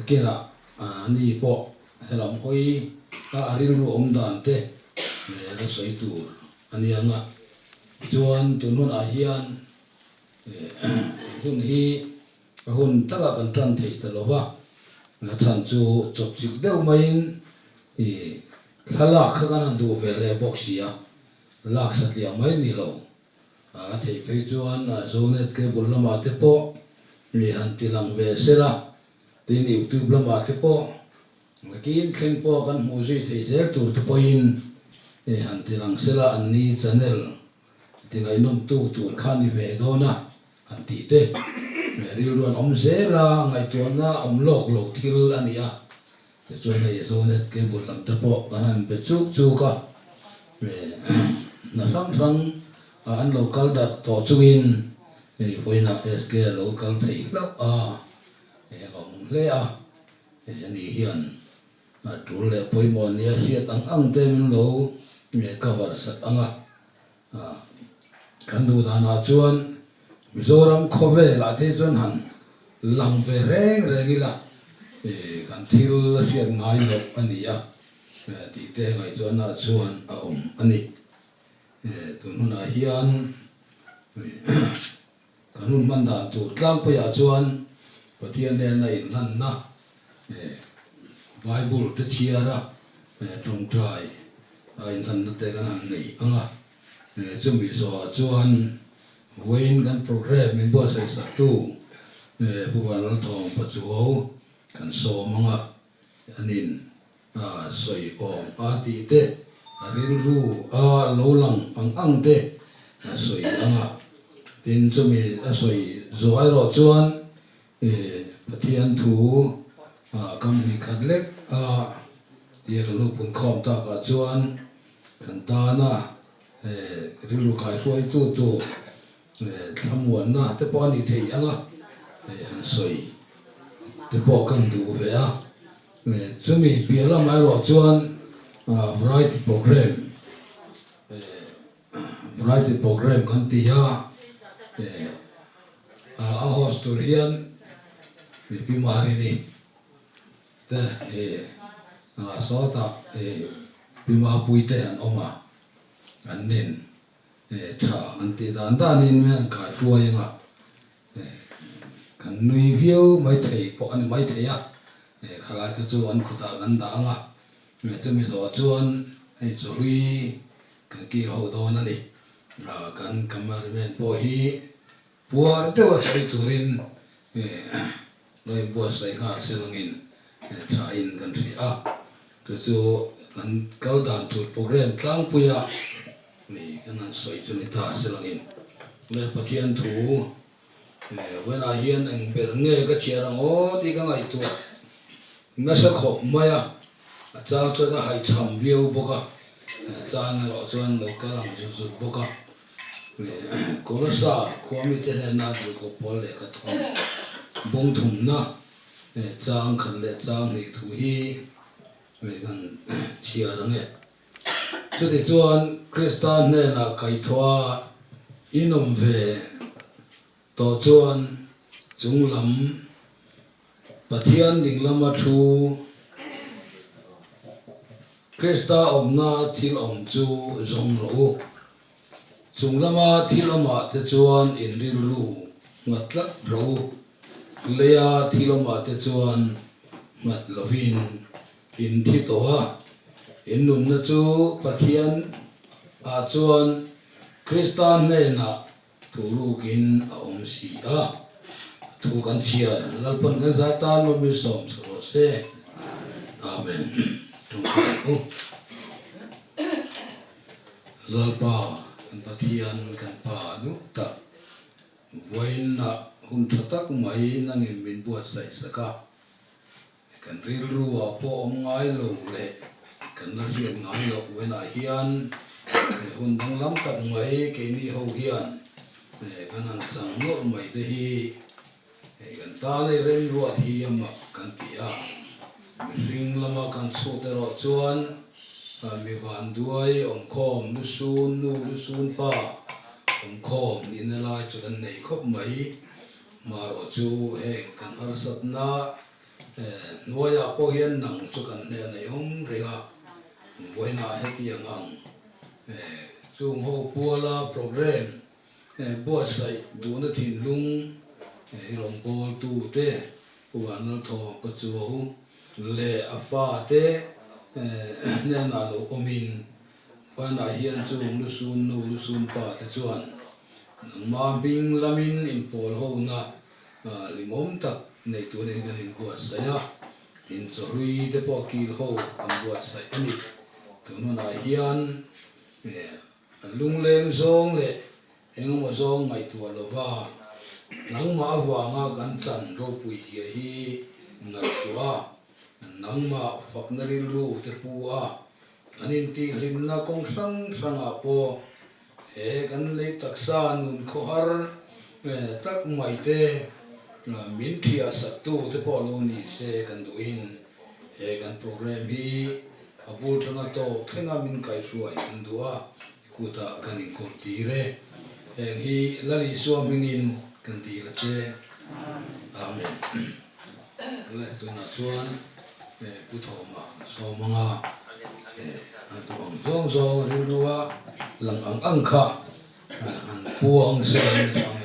Nakinah ani pawh helam hawi a a rilru awm dan te la sawi tur a ni ang a. Tichuan tun hunah hian hun hi a hun takah kan tan thei ta lo va, a chhan chu chawpchilh deuh maiin thlalak kha kan han duh ve leh bawk si a, lak satliah mai ni lo. A theih phei chuan Zonet cable lamah te pawh mi han ti lang ve sela, tin YouTube lamah te pawh nakin thleng pawh kan hmuh zui thei zel tur te pawhin han ti lang sela anni channel ti ngaihnawmtu tur kha ni ve dawn a han tih te rilru an awm zel a, ngaihtuahna awm lawk lo thil a ni a. Tichuan hei Zonet cable lam te pawh kan han be chuk chuk a, hna hrang hrang an lo kal dat tawh chungin hei vawiinah SK a lo kal thei hlauh a, hei a lawmawm hle a, hei ani hian tul leh pawimawh nia hriat ang ang te min lo cover sak ang a. Kan duh danah chuan Mizoram khawvelah te chuan han lang ve reng reng ila kan thil hriat ngai loh a ni a tih te ngaihtuahna chuan a awm a ni. Tun hunah hian Kan hun hman dan tur tlangpuiah chuan Pathian nena inhlanna Bible te chhiara tawngtai a inhlanna te kan han nei ang a. Chumi zawhah chuan vawiin kan programme min buatsaih saktu Pu Vanlalthawng Pachuau kan sawm ang a, anin A sawi awm a tih te, a rilru a lo lang ang ang te a sawi ang a. Tin, chumi a sawi zawh erawh chuan Pathian thu kam hnih khat lek a tia kan lo punkhawm takah chuan kan tana rilru kaihruaitu tur Thlamuanna te pawh a ni thei ang a, han sawi te pawh kan duh ve a. Chumi piah lamah erawh chuan variety programme, variety programme kan ti a, a host tur hian Pi Marini te sawtah Pi Mapuii te an awm a, an nen. Tha an tih dan danin min han kaihruai ang a, kan nui viau mai thei pawh a ni mai thei a, khalai kha chu an khutah kan dah ang a, chumi zawh chuan hei chawhlui kan kir ho dawn a ni, kan cameraman pawh hi Puar deuha sawi turin lo inbuatsaih nghal se langin thain kan hria a, chu chu kan kal dan tur programme tlangpuia mi kan han sawi chu ni ta se langin le Pathian thu vawiinah hian eng ber nge ka chhiar ang aw tih ka ngaihtuah nasa khawp mai a, a chang chuan ka haihchham viau bawk a, a chang erawh chuan lo kal ang zut zut bawk a. Kolosa khua mite hnena duhkhawp pawl lehkha thawm bawng thumna chang khat leh chang hnih thu hi kan chhiar ang e. Chutichuan Krista hnenah kaihthawha inawm ve tawh chuan chunglam Pathian dinglama thu Krista awmna thil awm chu zawng rawh u. Chung lama thil awmah te chuan in rilru nghat tlat rawh u. Leia thil awmah te chuan nghat lovin in thi tawh a, in nunna chu Pathian ah chuan Krista hnenah Thu rukin a awm si a, thu kan chhiar Lalpan kan zai tan maw min sawm chho rawh se. Amen. Tawngtai ang u. Lalpa kan Pathian kan Pa duh tak vawiinah hun tha tak mai nangin min buatsaih sak a. Kan rilru ah pawh awm ngai lo leh kan la hriat ngai loh wenah hian hun danglam tak mai keini ho hian kan han chang nawlh mai te hi kan tan ei remruat hi a mak kan ti a. Mihring lama kan chhut erawh chuan mi vanduai awmkhawm lusun nu lusun pa awmkhawm nihna lai chu kan nei khawp mai. Marawh chu heng kan harsatna. Hnuaiah pawh hian nang chu kan hnen a i awm reng a, vawiinah hetiang ang chung ho puala programme buatsaih duhna thinlung i rawngbawltute Pu Vanlalthawma Pachuau leh a fate hnenah lo awmin vawiinah hian chung lusun nu lusun pa te chuan nangmah hming lamin inpawl hona Hlimawm tak nei turin kan inbuatsaih a, inchawhlui te pawh kil ho kan buatsaih a ni. Tun hunah hian lungleng zawng leh engemaw zawng ngaihtuah lova nangmah avanga kan chan ropui zia hi ngaihtuah a, nangmah fakna rilru te pu a, kan intihhlimna kawng hrang hrangah pawh He kan lei taksa nun khawhar tak mai te min thiah sak tu te pawh lo ni se kan duhin he kan program hi a bul tanga tawp thlenga min kaihruai kan duh a, i kutah kan inkawl tir e. Heng hi Lal Isua hmingin kan dil a che. Amen. Le tunah chuan Pu Thawma sawm anga a duh ang zawng zawng rilrua lang ang ang kha an puang se an ni ang e.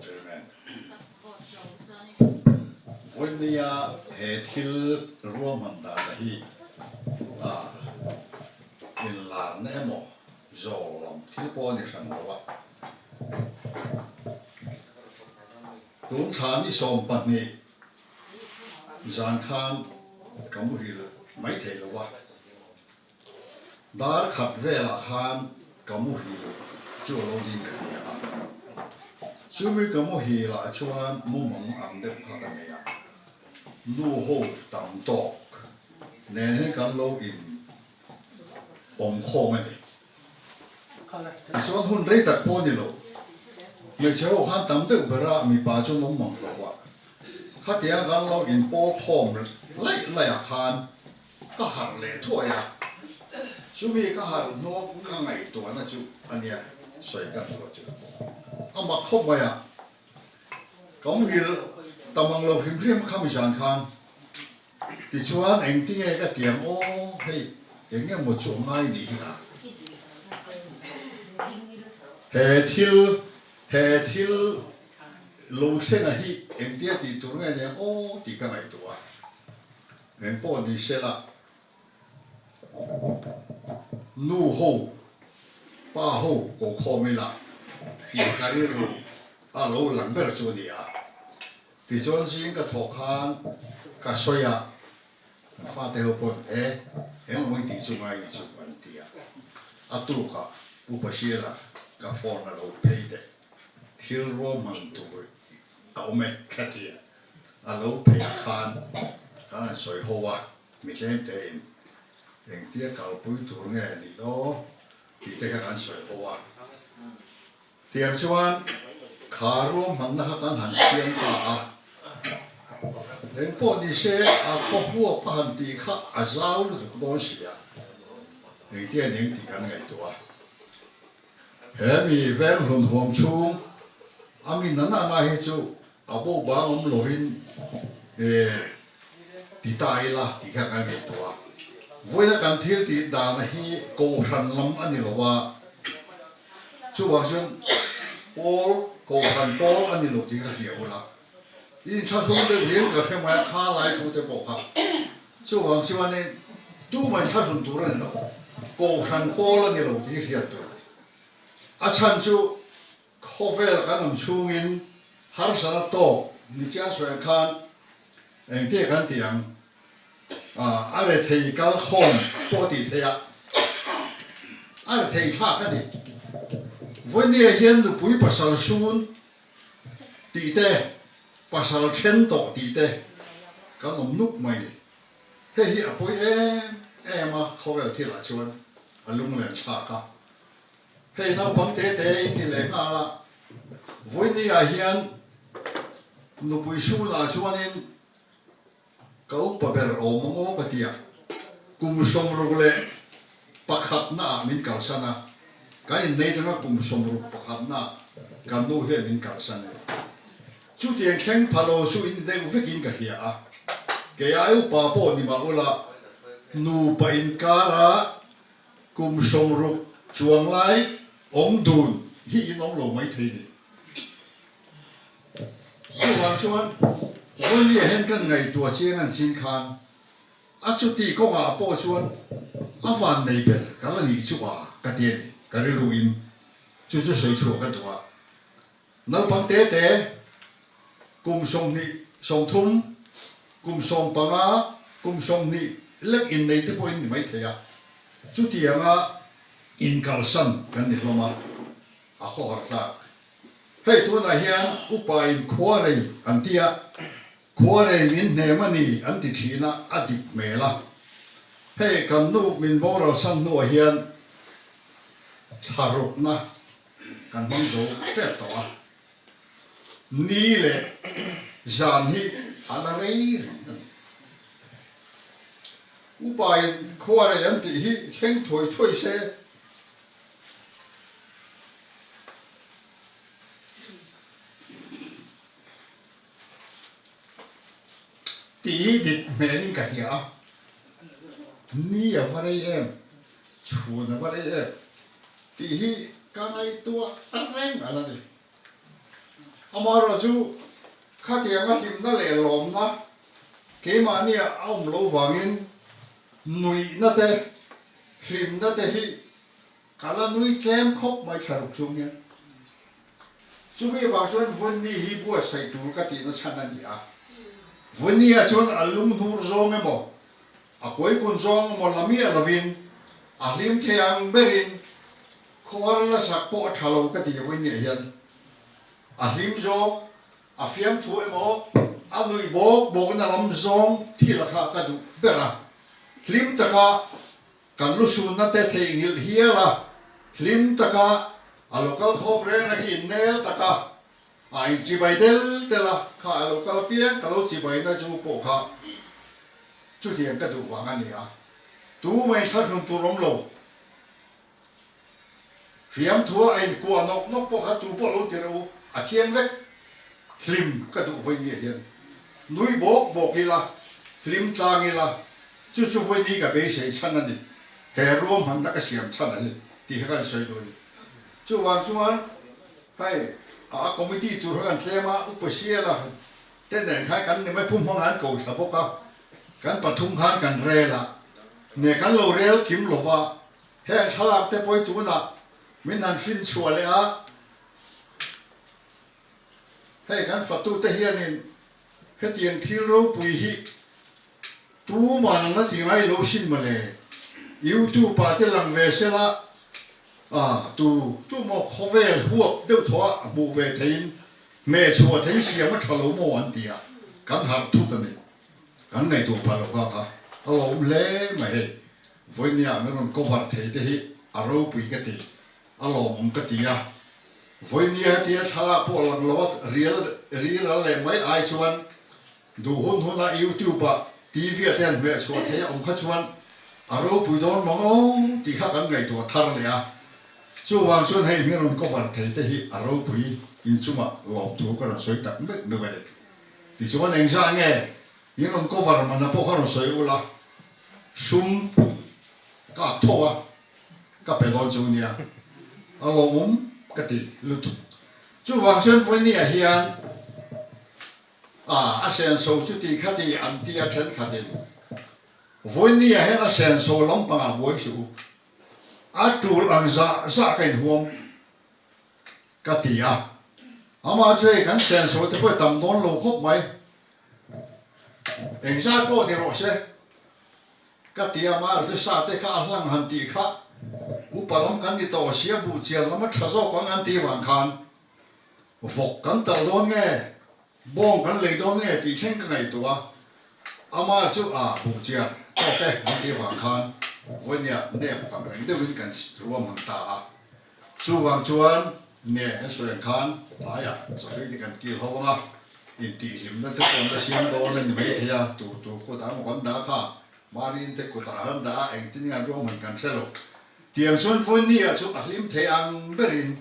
Chairman, Vawinia he thil ruahman dan hi a inlarna emaw zawl lam thil pawh a ni hran lo a. Tun thla ni 20 zan khan ka muhil mai thei lo a, dar khat velah khan ka muhil chu a lo ding ka hria a, chumi ka muhil ah chuan mumang ang deuh kha ka nei a, nu ho tam tawk nen hian kan lo in awm khawm a ni. Tichuan hun rei tak pawh a ni lo. Hmeichhe ho khan tam deuh ber a, mipa chu an awm mang lo a. Khatia kan lo inpawl khawm laih laih ah khan ka harh leh thuai a. Chumi ka harh hnuah ka ngaihtuahna chu a nia sawi ka hnuah chu a mak khawp mai a. Ka muhil ta mang lo hrim hrim khami zan khan Tichuan engtinge ka tiang aw hei eng emaw chu a ngai nih hi a. He thil he thil lo thlenga hi engtia tih tur nge niang aw tih ka ngaihtuah a. Eng pawh ni sela nu ho pa ho ko khawm ila tih ka rilru a lo lang ber chu a ni a. Tichuan zing ka thawh khan ka sawi a, kan fate ho pawn e engemaw i tih chu ngai ni chu an ti a, a tukah Upa Hriala ka phone a lo phei teh, thil ruahman tur a awm e ka ti a, a lo phei ah khan kan han sawi ho a, mi tlem tein engtia kalpui tur nge nih daw tih te kha kan sawi ho a. Tiang chuan kha ruahmanna kha kan han siam ta a, engpawh ni se a khaw huap a han tih kha a zau lutuk dawn si a, engtia ning tih kan ngaihtuah a. He mi veng hlun huam chhung a mi na na na hi chu A bo bang awm lovin ti ta ila tih kha kan ngaihtuah a. Vawiina kan thil tih dana hi kohhran lam a ni lo a, chuvang chuan pawl, kohhran pawl a ni lo tih ka hria ula. I inthlahlung deuh hian ka hre mai a, kha lai thu te pawh kha. Chuvang chuanin tumah inthlahlun tur a ni lo, kohhran pawl a ni lo tih hriat tur. A chhan chu Khawvel kan awm chhungin harsatna tawk ni chiah sawi khan engtia kan tih ang? A rethei kal khawm pawh a tih theih a, a rethei thlak a ni. Vawinia hian nupui pasal sun tih te, pasal then tawh tih te kan awm nuk mai ni. Hei hi a pawi em em a, khawvel thilah chuan a lunglen thlak a. Hei naupang te te in ni leh nghal a, vawiini ah hian nupui hrunah chuanin ka upa ber awm ang aw ka ti a, kum 61 na ah min kalsan a, kan innei tanga kum 61 na ah. Kan nu hian min kalsan a ni. Chutiang thleng pha lo chu in deuh vekin ka hria a, kei ai upa pawh ni mah ula, nupa inkara kum 60 chuang lai awm dun hi in awm lo maithei ni. Chuvang chuan Vawinia hian kan ngaihtuah chiang an chin khan a chuti kawngah pawh chuan a van nei ber ka la nih chu a ka ti a ni, ka rilruin chu chu sawi chhuah ka duh a. Naupang te te kum 20, 30, kum 15, kum 20 lek innei te pawhin ni maithei a, chutianga inkalsan kan ni hlawm a, a khawhar tlak. Hei tunah hian upain khuarei an ti a, khuarei min hnem a ni an ti thin a, a dik hmel a. Hei kan nu min boralsan hnuah hian thlarukna Kan hmang zo tep tawh a, ni leh zan hi a la rei reng a ni. Upain khuarei an tih hi thleng thuai thuai se. Tih hi dik hmelin ka hria a, ni a va rei em, chhun a va rei em tih hi ka ngaihtuah reng a la ni. Amaherawhchu khatianga hlimna leh lawmna keimahnia a awm lo vangin nuihna te, hlimna te hi Ka la nui tlem khawp mai thlaruk chung hian. Chumi vang chuan Vunni hi buatsaih tur ka tihna chhan a ni a. Vunni-ah chuan a lunghnur zawng emaw, a kuaikun zawng emaw la miah lovin a hlim thei ang berin khuar la sak pawh a tha lo ka ti Vunni-ah hian. A hlim zawng, a fiamthu emaw, a nuih bawk bawkna lam zawng thil a kha ka duh ber a. Hlim taka Kan lusunna te theihnghilh hial a, hlim taka a lo kal khawm reng reng hi innel taka a inchibai del del a, kha a lo kal apiang ka lo chibaina chu pawh kha chutiang ka duh vang a ni a, tu mai thlahrun tur awm lo. Fiamthua a inkuah nawk nawk pawh kha tu pawh lo ti reuh u, a thiang vek. Hlim ka duh vawi nge hian nui bawk bawk ila, hlim tlang ila, chu chu vawi ni ka beisei chhan a ni, he ruahmanna ka siam chhan a hi tih kha kan sawi duh a ni. Chuvang chuan hei a committee tur kha kan tlem a, Upa Siala te nen khan kan ni mai Pu Hmanga an ko thla bawk a, kan pathum khan kan rel a, ne kan lo rel kim lova, Heng thlalak te pawi tunah min han hrin chhuah leh a, hei kan fatute hianin hetiang thil ropui hi tuman an la ti ngai lo sin mawle, YouTube ah te lang ve sela ah tu tu maw khawvel huap deuh thaw a hmuh ve theiin hmehchhuah thei siam a tha lo maw an ti a, kan harh thut a ni. Kan ngaihtuah phah lo kha kha a lawm hle mai hei. Vawinia min rawn cover thei te hi a ropui ka ti, a lawmawm ka ti a. Vawinia hetia thlalak pawh lang lo a rial riral leh mai ai chuan duh hun huna YouTube ah TV ah te han hmeh chhuah thei a awm kha chuan a ropui dawn mang aw tih kha kan ngaihtuah thar leh a. Chuvang chuan hei min rawn cover thei te hi a ropui inchungah lawmthu ka rawn sawi tak meuh meuh a ni. Tichuan engzah nge in rawn cover mana pawh kha rawn sawi ula, sum ka ak tho a, ka pe dawn chu nia, a lawmawm ka ti lutuk. Chuvang chuan Vawinia hian a senso chu ti kha ti an ti a thenkhatin, Vawinia hian a senso lampangah buai suh u, a tul ang zah zah ka inhuam. Ka ti a, amah chu hei kan senso te pawh i tam dawn lo khawp mai, engzat pawh ni rawh se ka ti a, amah chu sa te kha a hlang han tih kha upa lam kan ni tawh sia buh chian lam a tha zawk ang an tih vang khan vawk kan talh dawn nge Bawng kan lei dawn nge tih thleng ka ngaihtuah a, amah chu a buh chiar tawk e an tih avang khan vawinia nep ang reng deuhin kan ruahman ta a. Chuvang chuan ne an sawi ang khan tlaiah chawhlui te kan kil ho ang a, intihhlimna te pawh an la siam dawn a ni maithei a, tu tu kutah emaw kan dah kha, Marin te kutah an dah a, engtin nge an ruahman kan hre lo. Tiang chuan vawinia chu a hlim thei ang berin.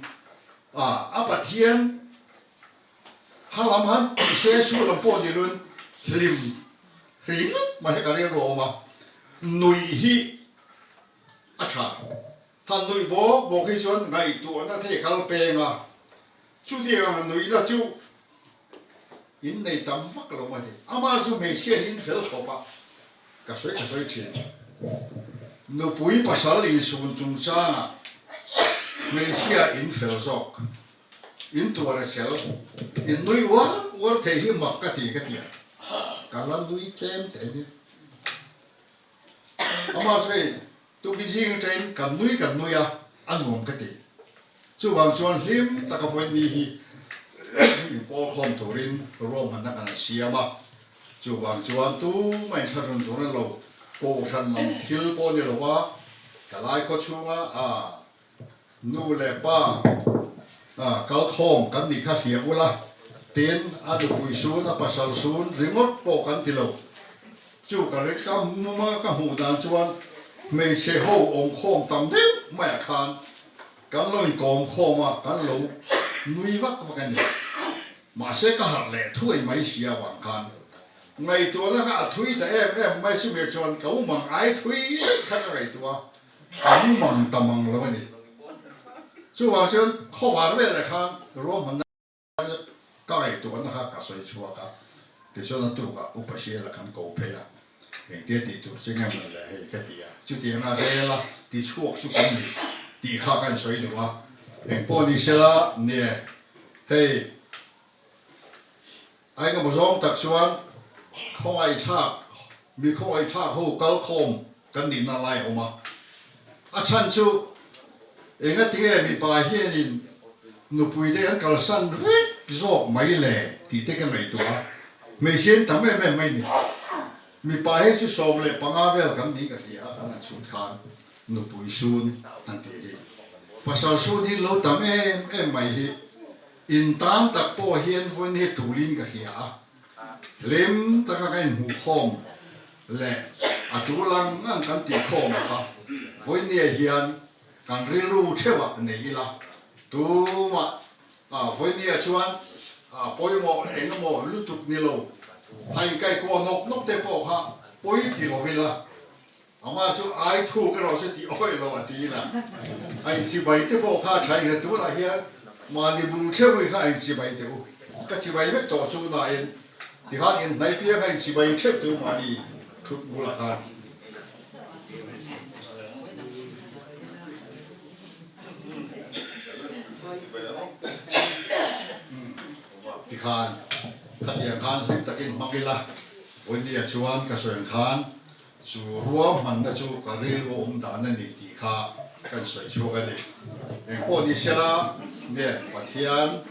A, a Pathian ha lam han tih se chu lam pawh ni lun hlim ringawt mai hi ka rilru a awm a, nuih hi a tha. Han nuih bawk bawk hi chuan ngaihtuahna te kal peng a, chutiang nuihna chu in nei tam vak lo mai thei. Amah chu hmeichhia hi in fel khawp a, ka sawi ka sawi thin. Nupui pasal insun chungchangah hmeichhia in fel zawk, in tuar a chel, in nui uar uar thei hi mak ka ti ka ti a, ka la nui tlem teh nia. Amah chu hei Tupi zing atangin kan nui kan nui a, a nuam ka ti. Chuvang chuan hlim taka vawiin hi inpawl khawm turin ruahmanna kan han siam a. Chuvang chuan tumah inthla run tur a ni lo, kohhran lam thil pawh a ni lo a, ka lai khaw chhunga a nu leh pa kal khawm kan nih kha hria ula, tin a nupui sun, a pasal sun ringawt pawh kan ti lo. Chu ka ri ka muma ka hmuh dan chuan hmeichhe ho awm khawm tam deuh maiah khan kan lo inkawm khawm a, kan lo nui vak vak a ni. Mahse ka harh leh thuai mai si avang khan ngaihtuahna kha a thui ta em em mai chumi chuan ka umang ai thui zet kha ka ngaihtuah a, ka mumang ta mang lo a ni. Chuvang chuan khawvar velah khan ruahmanna Ka ngaihtuahna kha ka sawi chhuak a, tichuan a tukah Upa Hriala kan ko phei a, engtia tih tur che nge mawn le hei ka ti a, chutianga zela ti chhuak chu kan ni tih kha ka insawi duh a, engpawh ni sela nie hei a engemaw zawng tak chuan khawngaihthlak mi khawngaihthlak ho kal khawm kan nihna lai a awm a, a chhan chu engatinge mipa hianin nupui te an kalsan vek zawk mai le tih te ka ngaihtuah a, hmeichhia an tam em em mai ni. Mipa hi chu 15 vel kan ni ka hria a, kan han chhut khan nupui sun an tih hi. Pasal sun hi lo tam em em mai hi in tan tak pawh hian vawiin hi tulin ka hria a. Hlim taka ka inhmuhkhawm leh a tul ang ang kan tihkhawm a kha vawinia hian kan rilru theuhah nei ila, tumah vawinia chuan a pawimawh eng emaw lutuk ni lo, a inkaihkuah nawk nawk te pawh kha pawi ti lo ila. Amah chu ai thuk erawh chu tih awih lo a ti ila, a inchibai te pawh kha a tha inhre tunah hian mahni bul theuh hi kha a inchibai teh u, ka chibai vek tawh chu nain tikhan inhnai piang a inchibai theuh teh u mahni thut bulah khan. Tikhan khatiang khan hlim takin hmang ila, vawinia chuan ka sawi ang khan Chu ruahmanna chu ka rilru awm dan a ni tih kha kan sawi chhuak a ni. Engpawh ni sela, nge Pathian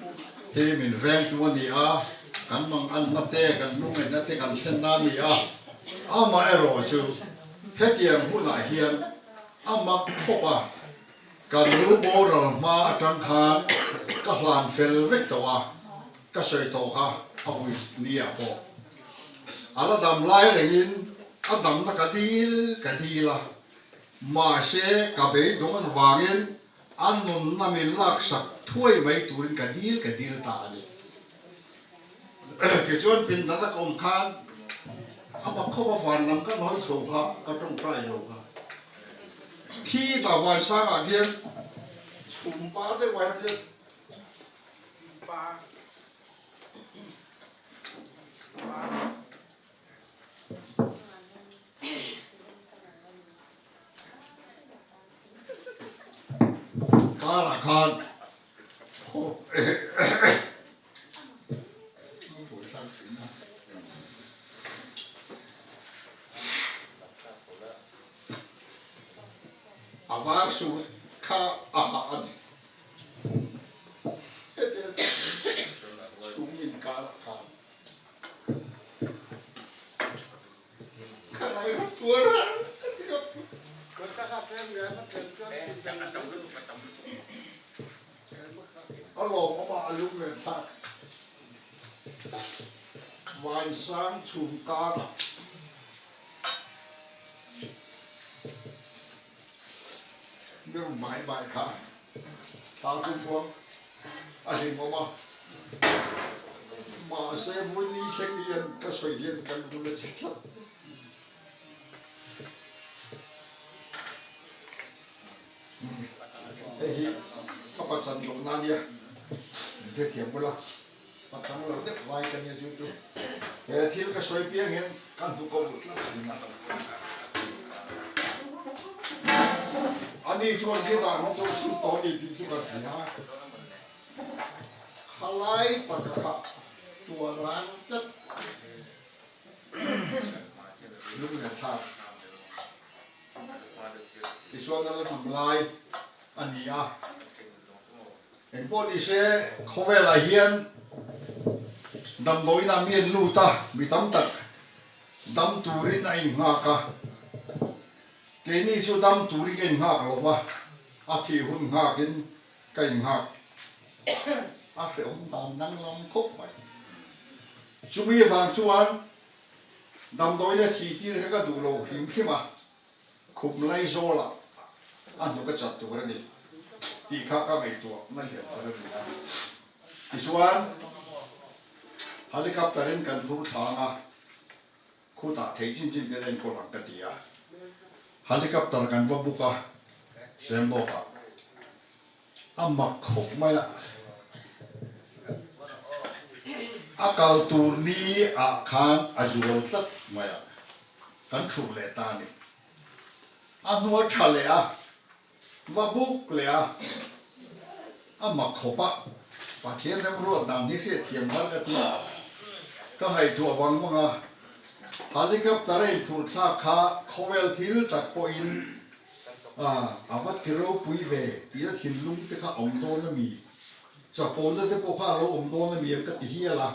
hi min vengtu a ni a, kan manganna te, kan lungngaihna te kan thlenna a ni a, amaherawh chu hetiang hunah hian a mak khawp a, ka nu boral hma atang khan ka hlan fel vek tawh a, ka sawi tawh kha a vui ni ah pawh a la dam lai rengin a damna ka dil ka dil a, mahse ka beidawng avangin a nunna min laksak thuai mai turin ka dil ka dil ta a ni. Tichuan pindan a ka awm khan a mak khawp a van lam kan hawi chho kha ka tawngtai lo kha khi ta vaisangah hian chhum var deuh ah hian Karah khan A var sut kha a hah a ni. Hetiang chhung inkarah khan ka lai vat tuar a A lawm awmah a lung len thlak. Vaisang chhung karah. Ber mai mai kha thla chu buang. A hlimawm a, mahse Vuni thleng hian ka sawi hian kan hmu la che tlat. Hei hi ka pachan lohna a nia, min hrethiam bawlh a, pachang lo deuh vai ka nia chu chu. He thil ka sawi piang hian ka hnu ko lut tlat thin a. Ani chuan khitah hian chaw chhut tawh a ni tih chu ka hria a, khalai taka kha tuar rang tlat. Lung leh thlak. Tichuan a la hnam lai a ni a. Engpawh ni se khawvelah hian damdawiinah mi an lut a, mi tam tak dam turin a innghak a. Keini chu dam turin ka innghak lo va, a thih hun nghakin ka innghak. A hrehawm dan danglam khawp mai. Chumi avang chuan Damdawiina thi tir kha ka duh lo hrim hrim a, khum lai zawlah a hnuk a chat tur a ni tih kha ka ngaihtuah na lian tak a ni a. Tichuan, helicopter in kan phur thlang a, khutah thei chin chin kan enkawl ang ka ti a. Helicopter kan va book a, Sembawkah. A mak khawp mai a. A kal tur ni ah khan a zual tlat mai a, kan thuh leh ta a ni. A hnua tha leh a, va buk leh a, a mak khawp a, Pathian remruat dan hi hriatthiam har ka ti a, ka ngaihtuah vang vang a, helicopter a inphurh thlak kha khawvel thil tak pawhin A, a va ti ropui ve tih a thinlung te kha awm dawn a mi? Chapona te pawh kha a lo awm dawn a mi ang ka ti hial a,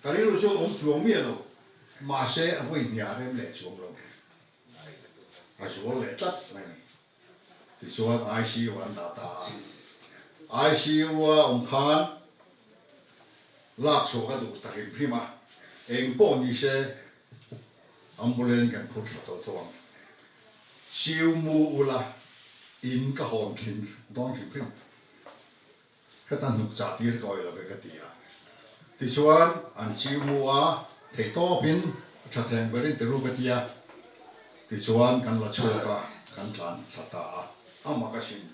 ka rilru chuan awm chuang miah lo, mahse a vawi hniah rem leh chuang lo, a zual leh tlat mai a ni. Tichuan ICU an dah ta a, ICU a awm khan lak chhuah ka duh ta hrim hrim a, eng pawh ni se Ambulance kan phur thla tawh tawh ang. Chiu mu ula in ka hawn thlim dawn hrim hrim. Heta hnuk chah tir ka awih lo ve ka ti a. Tichuan an chiu mu a, theihtawpin a tha theng berin ti ru ka ti a. Tichuan kan la chhuak a, kan tlan thla ta a. A mak asin.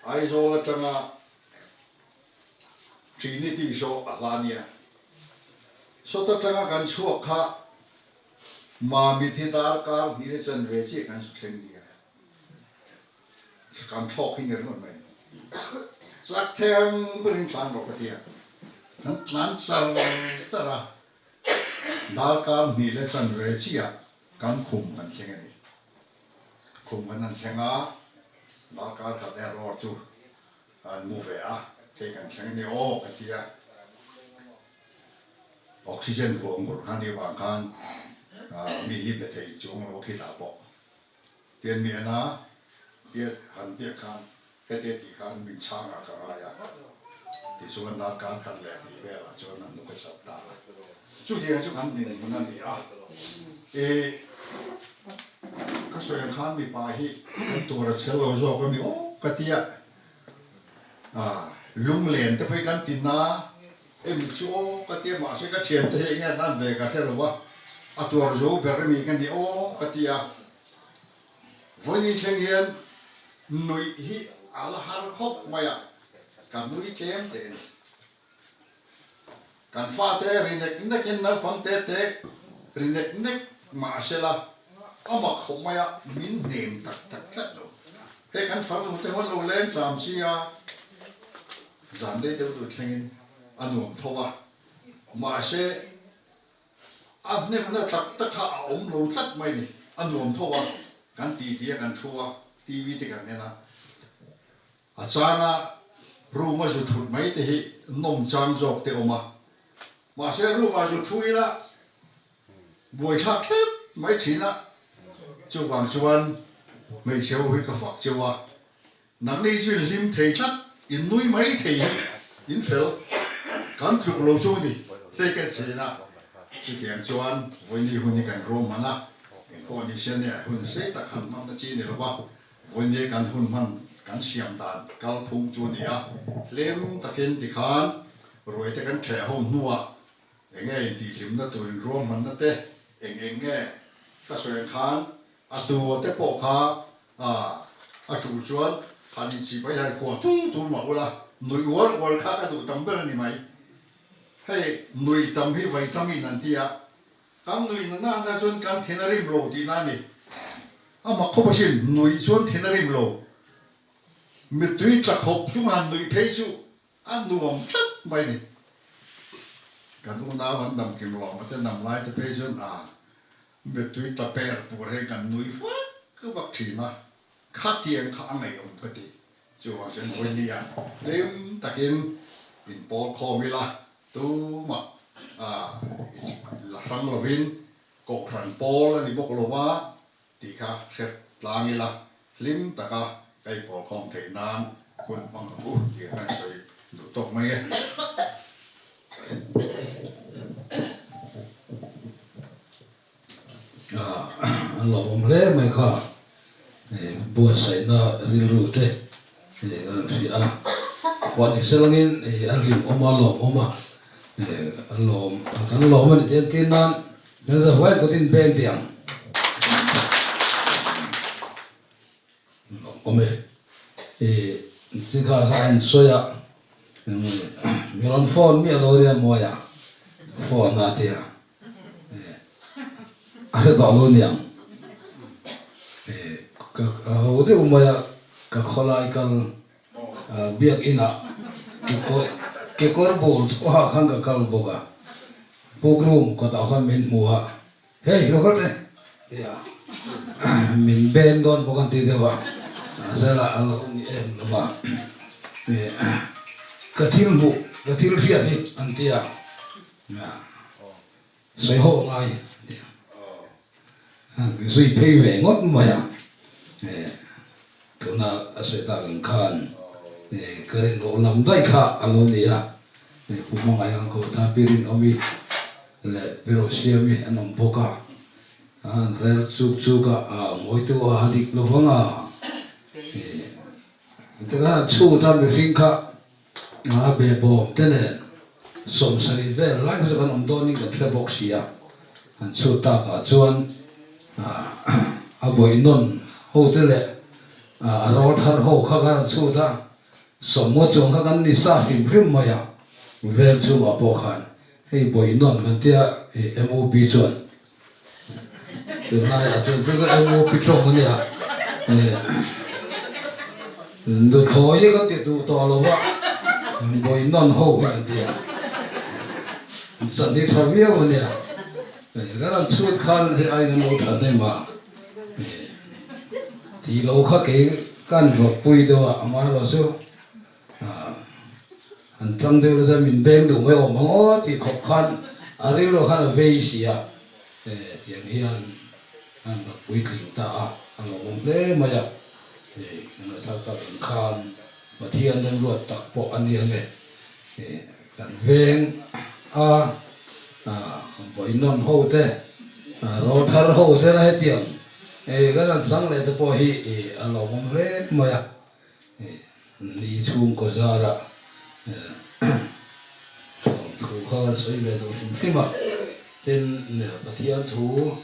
Aizawl atanga Trinity saw a hla nia. Sawt atanga kan chhuak kha Mami thi darkar hnih le chan ve chiah kan thleng nia. Kan thlawk hi ni ringawt mai. Chak theng berin tlan rawh ka ti a. Kan tlan char char a. Darkar hnih le chan ve chiah kan khum kan thleng a ni. Khum kan han thleng a, darkar khat erawh chu An mu ve a, kei kan thleng a ni aw ka ti a, oxygen vuah ngur kha ni vang khan mi hi be thei chuang lo khitah pawh tian mi en a, tia han biak khan hete tih khan min chhang ah ka ngai a, tichuan darkar khat leh tih velah chuan an nuk a chat ta a, chutiang chu kan dinhmun a ni a, i ka sawi ang khan mipa hi kan tur a chhel lo zawk a mi aw ka ti a. Lunglen te phei kan ti na emi chu aw ka ti a, mahse ka thian te hi enge an an ve ka hre lo a, a tuar zo ber emi ka ni aw ka ti a, vawiin thleng hian nuih hi a la har khawp mai a, ka nui tlem teh a ni. Kan fate ri nek nekin naupang te te ri nek nek mah sela a mak khawp mai a, min hnem tak tak tlat lo. Hei kan farnu te huan lo leng tlam chi a, zan lei deuh deuh thlengin a nuam tho a, mahse a hnemna tak tak kha a awm lo tlat mai ni, a nuam tho a, kan titi a kan thu a, TV te kan en a. A changa room a zu thut mai te hi nawm chang zawk te awm a, mahse room ah zu thu ila buaithlak tlat mai thin a, chuvang chuan hmeichhe ho hi ka fak cheu a, nangni chu in hlim thei tlat, in nui mai thei hi in fel, kan tluk lo chu ni hei ka thin a, chutiang chuan vawiini hun hi kan ruam hman a, engpawh ni se nia hun sei tak han hman na chi ni lo va, vawiini kan hun hman. kan siam dan kalphung chu a ni a. Hlim takin tikhan ruaite kan ṭheh ho hnuah eng nge intihhlimna tur inruahmanna te eng eng nge ka sawi ang khan a tua te pawh kha a ṭul chuan han inchih mai han kuah tul tul mah ula nuih uar uar kha ka duh tam ber a ni mai. Hei nuih tam hi vitamin an ti a, kan nuih na nana chuan kan thin a rim lo tihna a ni. A mak khawp asin, nuih chuan thin a rim lo. Mittui tla khawp chunga han nuih phei chu a nuam tlat mai a ni. Kan unau an dam kim lawm a te nam lai te phei chuan a mittui tla per pur hian kan nui vak vak thin a, khatiang kha a ngaihawm ka ti. Chuvang chuan Vawinia hlim takin inpawl khawm ila, tumah la hrang lovin Kohhran pawl a ni bawk lo va tih kha hre tlang ila, hlim taka ka inpawl khawm theih nan hun hmang ang u tih kha kan sawi duh tawk mai e. An lawmawm hle mai kha buatsaihna rilru te an hria a, pawh ni se langin a hlimawm a lawmawm a, an lawm kan lawm a ni tih entir nan kan zahuai kawtin beng tih ang. Awm e. I sikha kha a insawi a, mi rawn phone miah lo nia mawi a, phone a tia. A hre tawh lo niang. Ka ho deuh mai a, ka khawlai kal biakinah kekawr bul thuah khan ka kal bawk a, book room kawtah khan min hmu a. Hei lo kal teh tia min beng dawn bawk an ti deuh a, zela a lo ni em lo va, ka thil hmuh ka thil hriat hi an ti a, sawi ho ngai an ti a, zui phei ve ngawt mai a, tuna a sawi tak ang khan ka rinawm lam daih kha a lo ni a, Pu Hmangaih ang ko ta Pi Rinawmi leh Pi Rosiami an awm bawk a, an rel chuk chuk a, a ngawitu a dik lo vang a, tikhan an chhut a mihring kha a behbawm te nen 70 vel lai kha chu kan awm dawnin kan hre bawk si a, an chhut takah chuan a bawihnawn ho te leh a rawlthar ho kha khan an chhut a. Sawmngaw chuang kha kan ni sa hrim hrim mai a, vel chungah pawh khan hei bawihnawn kan tia MOP chuan tunlaiah chuan chu chu MOP tawng a nia nuthlawi hi kan ti duh tawh lo va bawihnawn ho hi kan tia chan hi tha viau a nia kan han chhut khan hei aiin an lo tha hnem a. Tih lo kha kei ka an rawtpui deuh a, amaherawh chu an tang deuh la chuan min beng duh mai awm ang aw tih khawp khan a rilru khan a vei si a, tiang hian an rawtpui tling ta a, a lawmawm hle mai a, kan ngaihthlak tak ang khan Pathian remruat tak pawh a ni ang e. Kan veng a vawiinawn ho te, rawlthar ho te na hetiang kan han chang leh te pawh hi a lawmawm hle mai a, ni chhungkaw zara thu kha kan sawi ve duh hrim hrim a, tin Pathian thu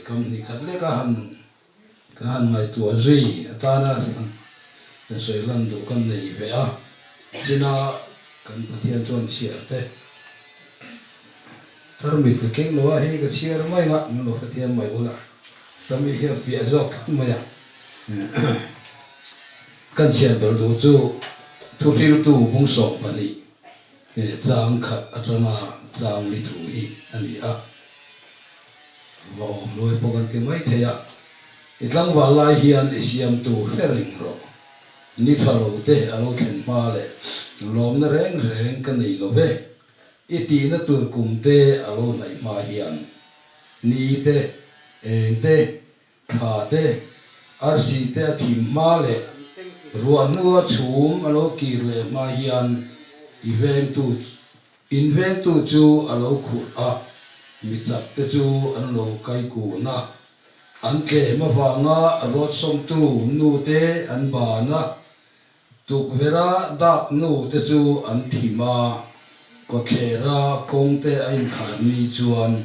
kam hnih khat lek a han Ka han ngaihtuah zui atana sawi lan duh kan nei ve a, china kan Pathian chuan chhiar te tarmit ka keng lo a, hei ka chhiar mai ang a, min lo hrethiam mai ula, ka mi hi a fiah zawk tlat mai a. Kan chhiar ber duh chu thuhriltu bung 12 chang khat atanga chang li thu hi a ni a. Va awm luai pawh kan ti mai thei a, i tlangval lai hian i siamtu hre reng rawh. Ni tha lo te a lo thlen hma leh lawmna reng reng ka nei lo ve. I tihna tur kum te a lo hnaih hma hian ni te, eng te, thla te, arsi te a thim hma leh ruah hnua chhum a lo kir leh hma hian i vengtu Invengtu chu a lo khurh a, mi chak te chu an lo kai kun a. An tlem avanga ruatsawmtu nu te an ban a, tukverha dak nu te chu an thim a, kawthlera kawng te a inkhar ni chuan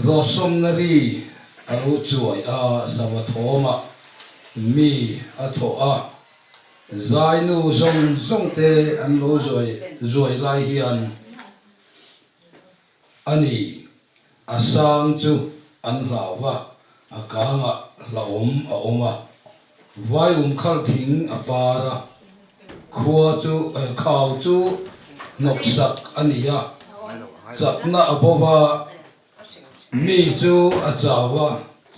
ruatsawmna ri a lo chuai a, sava thawmah mi a thawh a, zai nu zawng zawng te an lo zuai zuai lai hian A ni, a sang chu an hlau va, a kangah hlauhawm a awm a, vaium khal thing a par a, khua chu khau chu hnawksak a ni a, chakna a bo va, mi chu a chau va,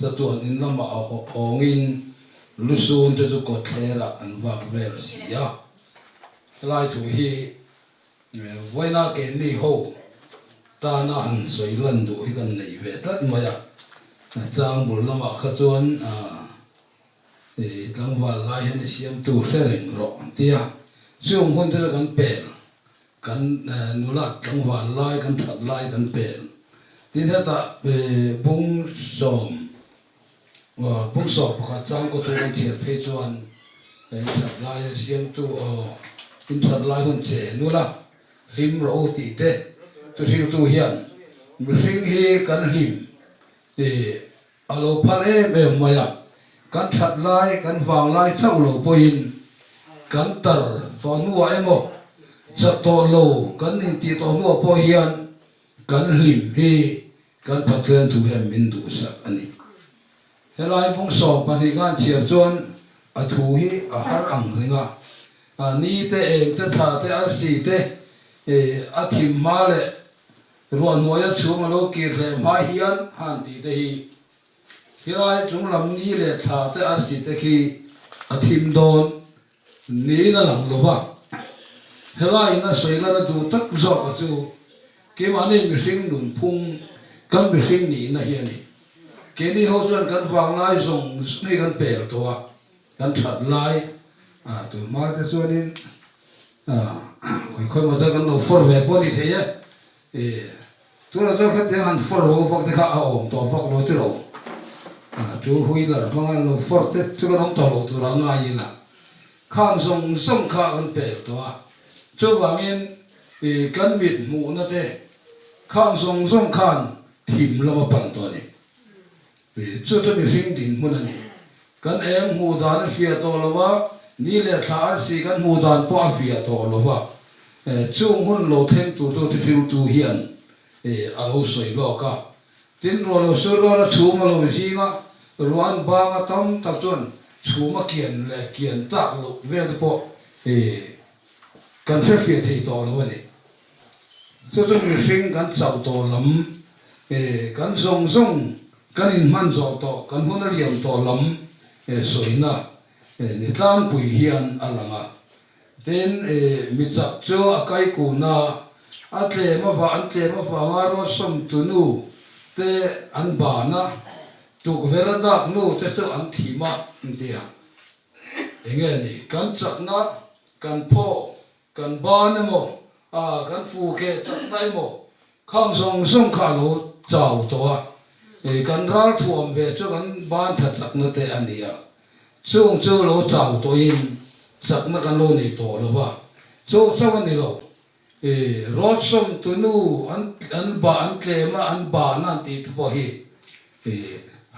chatuan in lamah a hawngin lusun te chu kawtthlerah an vak vel si a. Helai thu hi Vawiina keini ho tana han sawi lan duh hi kan nei ve tlat mai a, chang bul lamah kha chuan tlangval lai hian i siamtu hre reng rawh an ti a, chung hun te chu kan pel, kan nula tlangval lai kan that lai kan pel. Tin hetah bung sawm Pumsawk pakhat chang kaw chu an chhiat phei chuan in that lai a siamtu aw in that lai hun che nula hlim rawh u tih te chu hriltu hian mihring hi kan hlim tih a lo phal em em mai a, kan that lai kan vang lai chauh lo pawhin kan tar tawh hnuah emaw chak tawh lo kan intih tawh hnuah pawh hian kan hlim hi Kan Pathian thu hian min duhsak a ni. Helai bung 12 khan chhiar chuan a thu hi a har ang reng a, ni te, eng te, thla te, arsi te, a thim hma leh ruah hnuaia chhung a lo kir leh hma hian han tih te hi khilai chunglam ni leh thla te, arsi te khi a thim dawn Niin a lang lo va, helaiin a sawi lan a duh tak zawk a chu keimahni mihring nunphung kan mihring nihna hi a ni. Keini ho chuan kan vanglai zawng zawng hi kan pel tawh a, kan that lai a tun hma te chuanin khawi khawi maw chuan kan lo fawr ve pawh a ni thei e. Tunah chuan khatiang han fawr ho vak te kha a awm tawh vak lo tiraw? Chu wheeler hmanga an lo fawr te chu kan awm tawh lo tura ngaiin a khang zawng zawng kha kan pel tawh a. Chuvangin kan mit hmuhna te khang zawng zawng khan thim lam a pan tawh a ni. Chu chu mihring dinhmun a ni. Kan eng hmuh dan a fiah tawh lo a, ni leh thla arsi kan hmuh dan pawh a fiah tawh lo va. Chung hun lo thleng tur chu thihriltu hian a lo sawi lawk a. Tin, ruah lo sur dawn a chhum a lo zing a, ruah an bang a tam tak chuan chhum a kian leh kian tak loh vel te pawh kan hrefiah thei tawh lo a ni. Chu chu mihring kan chauh tawh lam, kan zawng zawng kan inhman zawh tawh, kan hun a liam tawh lam sawina ni tlangpui hian a lang a. Tin, mi chak chu a kai kun a, a tlem avang an tlem avanga ruatsawm tunu te an ban a, tukverh a dak nu te chu an thim a, an ti a. Enge ni, kan chakna kan phaw Kan ban emaw, ah kan fu keh chakna emaw khang zawng zawng kha a lo chau tawh a, kan ral thuam ve chu kan ban tha chakna te a ni a, chung chu lo chau tawhin chakna kan lo nei tawh lo va, chu chauh a ni lo, rawtsawm tunu an an bah an tlem a an ban a an tih te pawh hi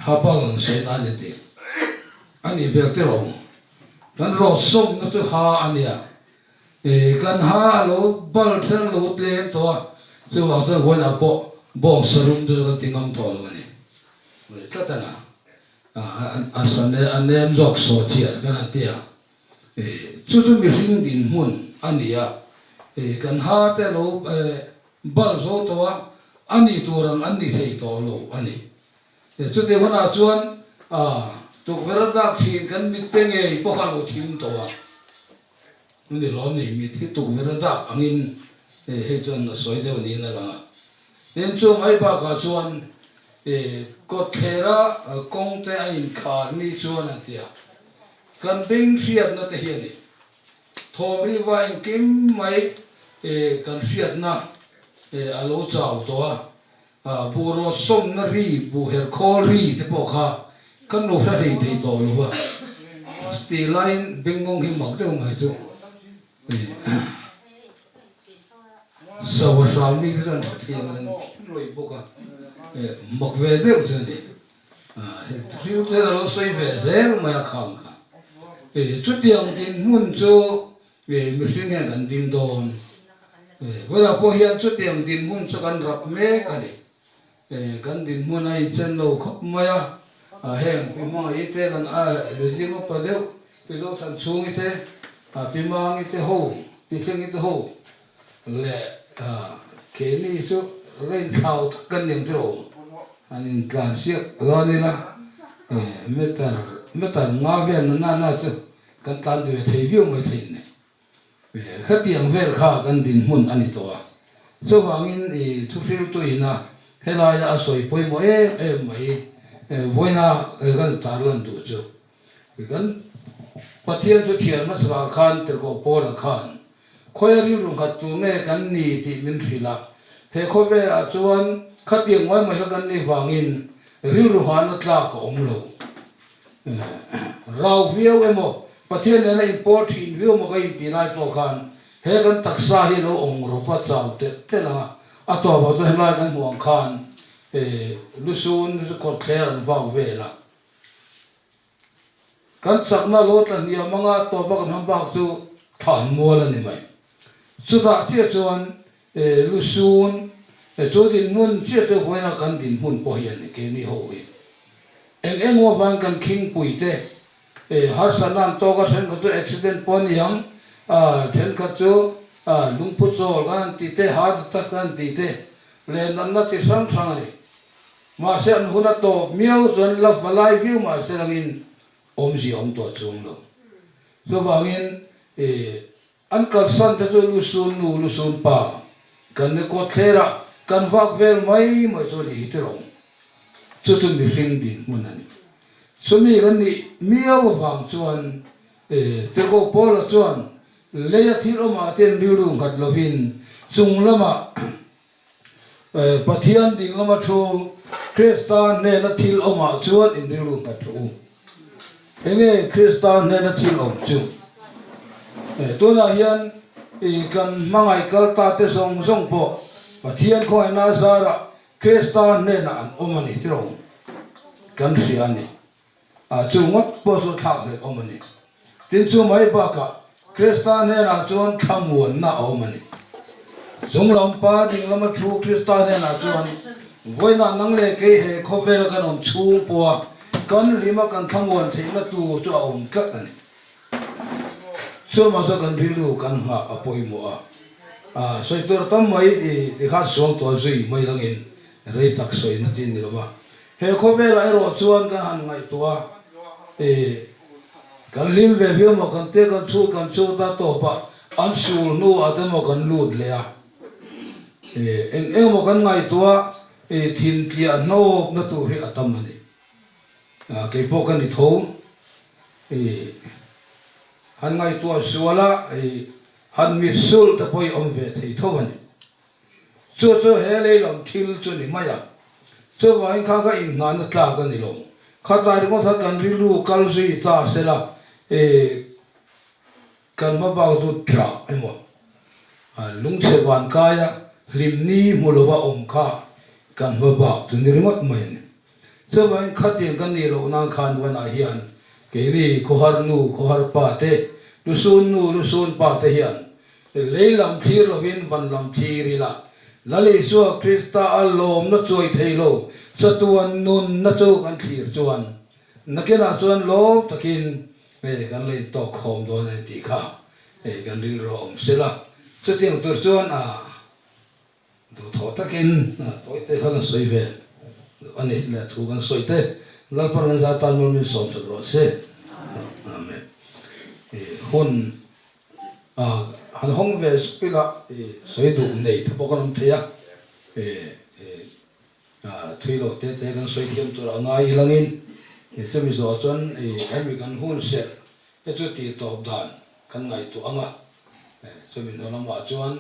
habal sawi nan a ti a nih hmel tiraw. Kan rawtsawmna chu ha a nia. Kan ha a lo bal thleng lo tlem tawh a, chuvang chuan huainah pawh bawng sarum te chu kan ti ngam tawh lo a ni. Tlat a na. A sa a nem zawk saw chiah kan han ti a. Chu chu mihring dinhmun a ni a. Kan ha te lo bal zo tawh a, a ni tur ang an ni thei tawh lo a ni. Chutih hunah chuan tukverh a dak thin kan mit te ngei pawh kha lo thim tawh a, ni lawm ni mit hi tukverh a dak angin hei chuan a sawi deuh niin a lang a. Tin chu mai bakah chuan kawtthlera kawng te a inkhar ni chuan an ti a, kan beng hriatna te hi a ni. Thawm riva engkim mai kan hriatna a lo chau tawh a. Buh rawt sawmna ri, buh her khawl ri te pawh kha kan lo hre hlei thei tawh lo a, tih laiin bengngawng hi mak deuh mai chu Sava hram mi kha chuan hre thei ang reng phian rawih bawk a, mak ve deuh chu a ni. Thil te a lo sawi ve zel mai a khang kha. Chutiang dinhmun chu mihring hian kan ding dawn. Vawilah pawh hian chutiang dinhmun chu kan rap mek a ni. Kan dinhmun a inchen lo khawp mai a, heng Pi Hmangaih te kan zing upa deuh, Pi Zothan Chhungi te, Pi Mangi te ho, Pi Thlengi te ho leh keini chu la inthlau tak kan ni ang chu lo. An intlan siak dawn ila, meter meter nga vel na na na chu kan tlan ve thei viau mai thei ni. Khatiang vel kha kan dinhmun a ni tawh a, chuvangin i thuhriltuina helaia a sawi pawimawh em em mai vawiina kan tarlan duh chu kan Pathian chu thian hmasa khan Tirhkoh Paula khan khawia rilru nghat tur nge kan ni tih min hrilh a, he khawvelah chuan khatiang mai mai kha kan nih vangin rilru hahna tlak a awm lo. Rau viau emaw, Pathian nena inpawl thin viau maw ka intih lai pawh khan he kan taksa hi lo awng rawp a chau telh telh a, a tawpah chuan helai kan hmuh ang khan lusun kawt thler an vak vel a. Kan chakna lo tla hniam anga tawpa kan hma bak chu thlan mual a ni mai. Chutah chiah chuan Lusun, chu dinhmun chiah chu vawiina kan dinhmun pawh hi a ni, keini ho hi. Eng eng avang kan khingpui te, harsatna an tawk a, thenkhat chu accident pawh a ni ang, thenkhat chu lungphu chawl kan han tih te, heart attack kan han tih te, leh natna chi hrang hrang a ni. Mahse an hun a tawp miau chuan la va lai viau mahse rangin awmzia awm tawh chuang lo. Chuvangin An kalsan te chu Lusun nu, Lusun pa kan ni kawt thlerah kan vak vel mai mai chu a ni hi tirawng. Chu chu mihring dinhmun a ni. Chumi kan nih miau avang chuan Tirhkoh Paula chuan leia thil awmah te rilru nghat lovin chung lamah Pathian ding lama thu Krista hnena thil awmah chuan in rilru nghat rawh u. Enge Krista hnena thil awm chu? Tunah hian kan hmangaih kal ta te zawng zawng pawh Pathian khawngaihna zarah Krista hnenah an awm a ni tiraw? Kan hria a ni. A chu ngawt pawh chu thlak hlelh awm a ni. Tin chu mai bakah Krista hnenah chuan thlamuanna a awm a ni. Chunglam pa dinglama thu Krista hnenah chuan vawiinah nang leh kei he khawvela kan awm chhung pawha kan hlima kan thlamuan theihna tur chu a awm tlat a ni. Chumah chuan kan rilru kan nghah a pawimawh a. A sawi tur tam mai tikhan suangtuah zui mai langin rei tak sawina ti a ni lo va. He khawvelah erawh chuan kan han ngaihtuah a, ih, kan hlim ve viau maw, kan te kan chhut kan chhut a, tawpah an sul hnuah te maw kan lut leh a, ih, eng eng maw kan ngaihtuah a, ih, thin tliah hnawpna tur hi a tam a ni. Ah, kei pawh ka ni tho, ih, han ngaihtuah sual a, ih, han mitsulh te pawh hi awm ve thei tho a ni. Chu chu he lei lam thil chu ni mai a, chuvangin kha ka inngahna tlak a ni lo. Khatlai ringawt kha kan rilru kal zui ta se la, ih, kan hma bak chu ṭah emaw, lungchhe van kaia hlimni hmu lova awm kha kan hma bak chu ni ringawt mai a ni. Chuvangin khatiang kan nih loh nan khan vanah hian keini khawhar nu, khawhar pa te, lusun nu, lusun pa te hian Lei lam thlir lovin van lam thlir ila, Lal Isua Krista a lawmna chuai thei lo, chatuan nunna chu kan thlir chuan nakinah chuan lawm takin kan la intawk khawm dawn a ni tih kha kan rilru a awm sela. Chutiang tur chuan a Duhthawh takin tawite kha kan sawi ve a ni leh thu kan sawi te Lalpan kan za tan mawl min sawm sak rawh se. Amen. Hun han hawng ve zuk ila sawi duh nei te pawh kan awm thei a, thui loh te te kan sawi thiam tur a ngai ilangin chumi zawh chuan hemi kan hun serh te chu tih tawp dan kan ngaihtuah ang a, chumi hnu lamah chuan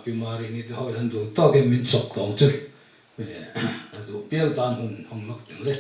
Pi Marini te ho hian duh tawkin min chawk tawng chu. A duh pial tan hun hawng lawk teng le.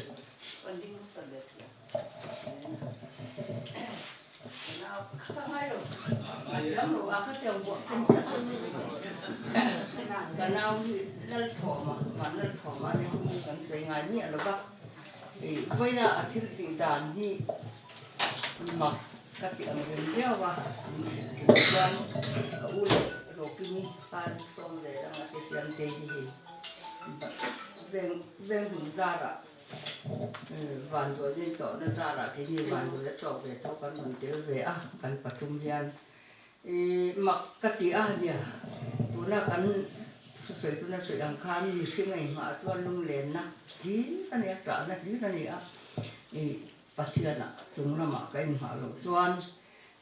Vanduai tawhna zarah te hi vanduai a tawk ve tho kan rawn tel ve a, kan pathum hian ih mak ka ti a nia, tuna kan thusawi tuna sawi ang khan mihring a inghah chuan lunglenna hlir a ni a, ṭahna hlir a ni a, ih Pathianah chung lamah ka inghah loh chuan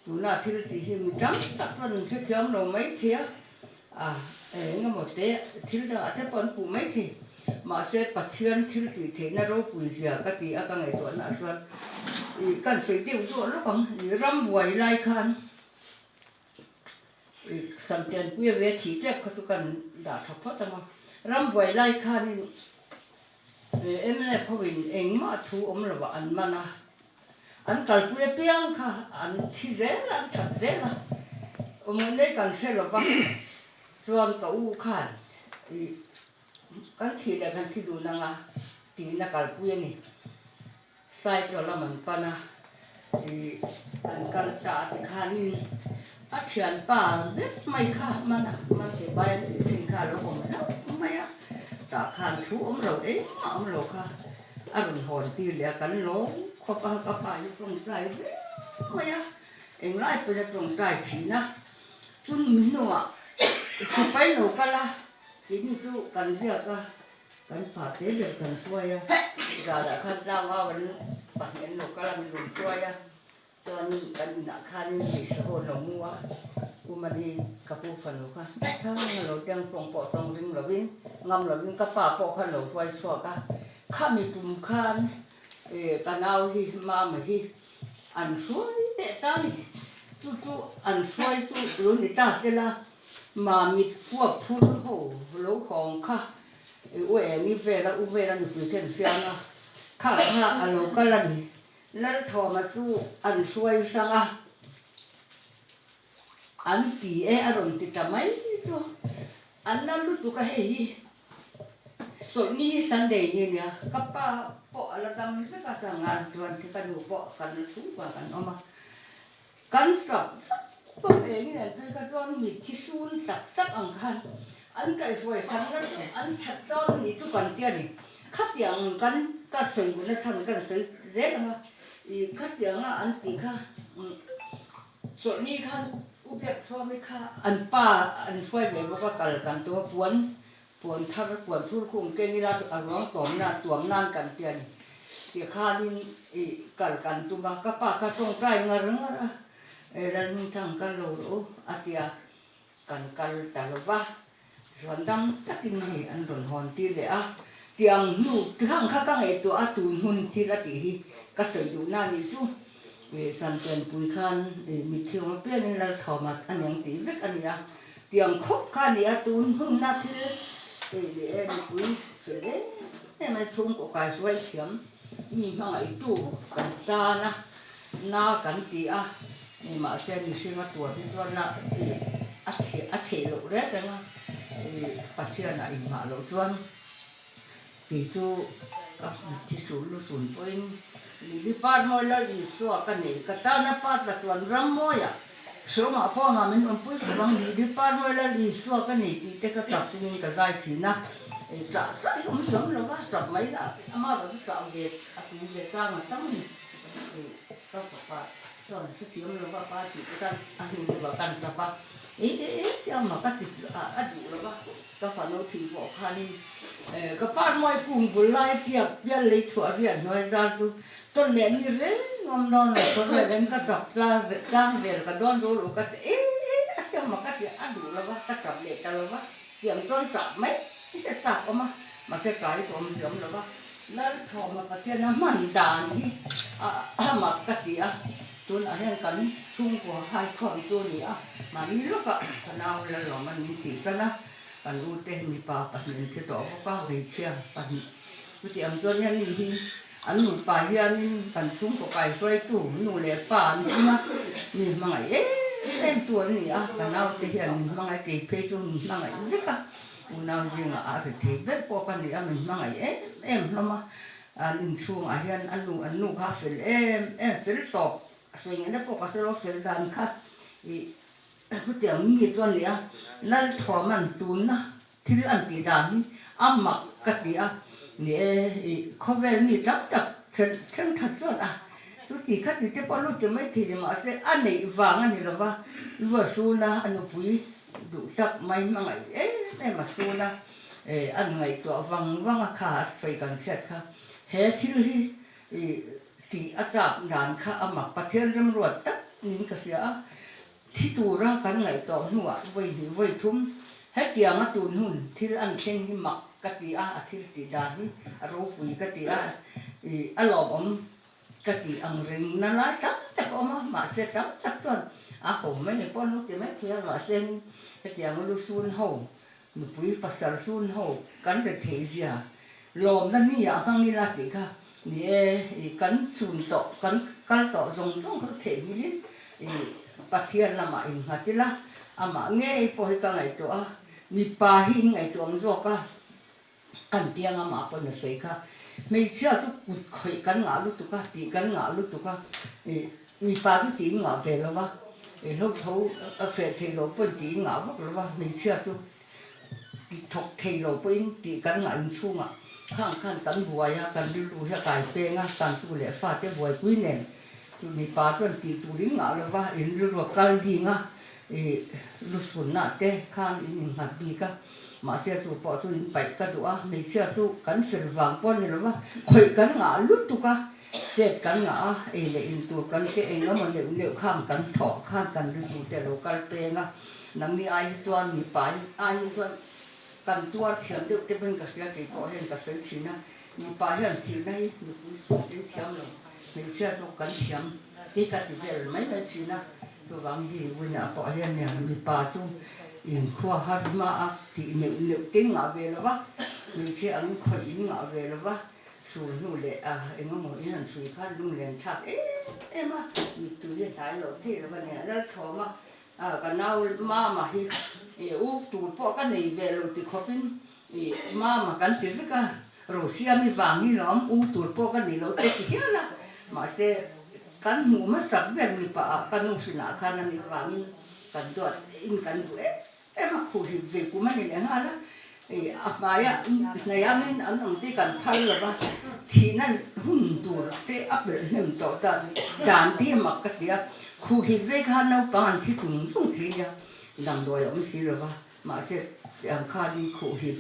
Tuna thil tih hi mi tam tak chuan an hrethiam lo maithei a, a eng emaw te thil dangah te pawh an puh maithei. Mahse Pathian thil tih theihna ropui zia ka ti a ka ngaihtuahnaah chuan ih kan sawi deuh duah lawk ang. Ih ram buai lai khan ih Samtianpuia ve thih tep kha chu kan dah tha phawt ang a. Ram buai lai khanin mnf hoin engmah thu awm lovah an man a. An kalpui apiang kha an thi zel a, an that zel a, awmawh nei kan hre lo va, chuan ka u khan ih kan thih leh kan thi dun anga tiin a kalpui a ni. Saitlaw lam an pan a, ih an kal ta a tikhanin a thianpa vek mai kha hman a, hman ke bai an tih thin kha a lo awm hlauh mai a, tah khan thu awm lo engmah awm lo kha. A rawn hawn tir leh a, kan lawm khawp a, ka pa hi tawngtai viau mai a, englai pawhin a tawngtai thin a, chun mi hnuah sipai lo kal a, keini chu kan riak a, kan fa te ber kan hruai a, zanah khan tlangau an pahnih an lo kal a, min rawn hruai a. Chuanin kan inah khanin hmeichhe ho an lo mu a, U Mani ka pu fanu kha thang a lo teng tawng pawh tawng ring lovin, ngam lovin ka pa pawh kha an lo hruai chhuak a, khami tum khan ka nau hi Mama hi an hruai leh ta a ni. Chu chu an hruai chu lo ni ta sela, Mamit puak phur ho lo hawng kha U Engi vela U vela nupui kha an fiam a, kha kha a lo kal a ni. Lalthawma chu an hruai hrang a, an ti e a rawn ti ta mai chu an la lutuk a hei hi Chawlhni hi Sunday ni a nia, ka pa pawh a la dam vek a chuan ngan chuan ka nu pawh kan la chhungkua kan awm a, Kan hrap hrap bawk engin an phei kha chuan mitthi sun tak tak ang khan an kaihhruai sanna chu an that dawn a nih chu kan ti a ni. Khatiang kan ka sawi duhna chhan kan sawi zel ang a, ih khatianga an tih kha chawlhni khan U Biakthuami kha an pa an hruai ve bawk a kal kan tum a puan Puan thar, puan thur khum keng ila a ruang tawmna tuam nan kan ti a ni. Tikhanin i kal kan tum a, ka pa kha tawngtai ngar ngar a, e Lalhmingthang kal lo rawh u a ti a, kan kal ta lo va, zuan dam takin hei an rawn hawn tir leh a, tiang hnu tihang kha ka ngaihtuah a tun hun thil a tih hi ka sawi duhna a nih chu. Sanpianpui khan mitthi awm apiangin Lalthawma a niang tih vek a ni a, tiang khawp kha a ni a, tun hunna thil leh e mipui fel em em a chhungkaw kai hruai thiam mi hmangaihtu kan tan a, na kan ti a, mahse mihring a tuar hi chuan a a theih loh reng reng a, Pathianah inngah loh chuan. Kei chu ka mitthi sul lusun pawhin Lili par mawi Lal Isua ka nei, ka tana par la tuan ram mawiah Hreawmah pawhah min awmpui khawp ang, Lili par mawi Lal Isua ka nei tih te ka tap chungin ka zai thin a, ṭah ṭah hi awm thiam lo va, ṭap mai lah amah lo chu ṭah ve a tum ve chang a tam a ni. Ka fapa chuan hrethiam lo va, pa tih te khan a hnu deuhah kan ṭap a, e e e tia mak a ti a duh lo va. Ka fanu thih pawh khanin ka pa hnuai kung bul lai tiak pial lei chhuah riah hnuai zar chu tawn leh ni reng awm dawn lo thaw vel in ka tap tlang vel ka dawn zo lo ka ti e e a tiang mak a ti a duh lo va ka tap leh ta lo va tiang chuan tap mai te chak awm a mahse ka hi chu awm zia awm lo va Lalthawma Pathian a hman dan hi a mak ka ti a tunah hian kan chhungkua haikhawm chu a ni a mahni lawkah ka nau Lalawma min tihsan a. Kan ute mipa pahnih an thi tawh bawk a, hmeichhia pahnih. Chuti ang chuan hian ni hi an nupa hianin kan chhungkaw kaihruaitu nu leh pa an hming a, mi hmangaih em em tu an ni a, ka naute hian min hmangaih kei phei chu min hmangaih vek a, unau zingah a ri thei ber pawh ka ni a, min hmangaih em em hlawm a, an inchhungah hian a nu an nu kha a fel em em fel tawp, a sawi ngaihna pawh ka hre lo fel dan kha ih Chutiang mi chu a ni a, Lalthuaman tunna thil an tih dan hi a mak ka ti a, ni e, ih khawvel mi tam tak then thenkhat chuan a chuti kha ti te pawh an lo ti mai thei ni mahse a neih vang a ni lo va, lu a sun a, a nupui duh tak mai hmangaih em em a sun a, eh an ngaihtuah vang vang a kha a sawi kan hriat kha he thil hi ih Tih a chak dan kha a mak Pathian remruat tak niin ka hria a, thi tura kan ngaihtuah hnuah vawi hnih vawi thum hetianga tun hun thil an thleng hi mak ka ti a, a thil tih dan hi a ropui ka ti a, ih a lawmawm ka tih ang reng na lai tam tak a awm a, mahse tam tak chuan a ho mai ni pawh an lo ti mai thei a, mahse hetianga lusun ho Nupui pasal sun ho kan re theih zia lawmna ni ah hmang ila tih kha ni e, i kan chhun tawh kan kal tawh zawng zawng kha theih nghilhin i Pathian lamah innghat ila, amah ngei pawh hi ka ngaihtuah a, mipa hi in ngaihtuah ang zawk a, kan piang amah pawn a sawi kha, hmeichhia chu kut khawih kan ngah lutuk a, tih kan ngah lutuk a, i mipa chu tih in ngah ve lo va. Hlauhtho a feh thei lo pawhin tih in ngah vak lo va, hmeichhia chu ti thawk thei lo pawhin tih kan ngah inchhungah khang khan kan buai a, kan rilru hi a kai peng a, tantu leh fate buaipui nen chu mipa chuan tih tur in ngah lo va, in rilru a kal ding a, ih lusunna te khan in innghat bik a, mahse chu pawh chu in paih ka duh a, hmeichhia chu kan sir vang pawh a ni lo va, khawih kan ngah lutuk a. Chet kan ngah a, ei leh in tur kan te eng emaw neuh neuh khan kan thawh khan kan rilru te a lo kal peng a, nangni ai hi chuan mipa hi ai hi chuan kan tuar thiam deuh te pawhin ka hria kei pawh hian ka sawi thin a, mipa hian thihna hi nupui sual in thiam lo, hmeichhia chu kan thiam hi ka ti vel mai mai thin a, chuvang hi Wina pawh hian nia mipa chu inkhua har hma a tih neuh neuh te ngah ve lo va, hmeichhia angin khawih in ngah ve lo va. Sur hnu leh a eng emaw in han chhui khan lunglen thlak em em a, mittui a hnai loh thei lo a nia. Lalthlawm a, ka nau mama hi u tur pawh ka nei ve lo ti khawpin ih mama kan ti vek a, Rosiami vang hi lawm u tur pawh ka nei lo te ti hial a, mahse kan hmuh hmasak ber mipa ah ka nu hrinah khan a nih vangin kan duat in kan duh em Em a khuh hip ve kum a ni leh nghal a, ih a hmaia hnai angin an awm te kan phal lo va, thihna hun tur te a pelh hnem tawh ta dan te hi a mak ka ti a, khuh hip ve kha naupang an thi tung zung thei nia, damdawi a awm si lo va, mahse ang khanin khuh hip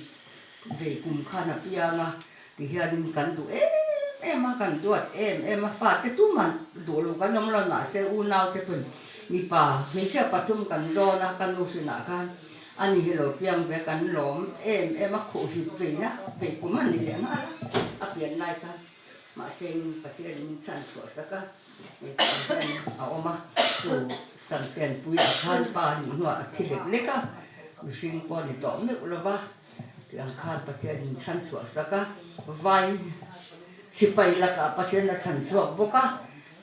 ve kum khan a piang a, tihianin kan duh em em a, kan duat em em a, fate tuman duh lo kan awm lo mahse unau te pawn mipa hmeichhia pathum kan dawn a, ka nu hrinah khan a ni hi lo piang ve kan lawm em em a, khuh hip veina vei kum a ni leh nghal a, a pian lai khan mahse Pathian min chhan chhuah sak a, hei hian a awm a, chu Sanpianpui ah khan pa nih hnuah a thi lek lek a, mihring pawh a ni tawh meuh lo va. Tiang khan Pathian in chhan chhuah sak a, vai sipai lakah Pathian a chhan chhuak bawk a,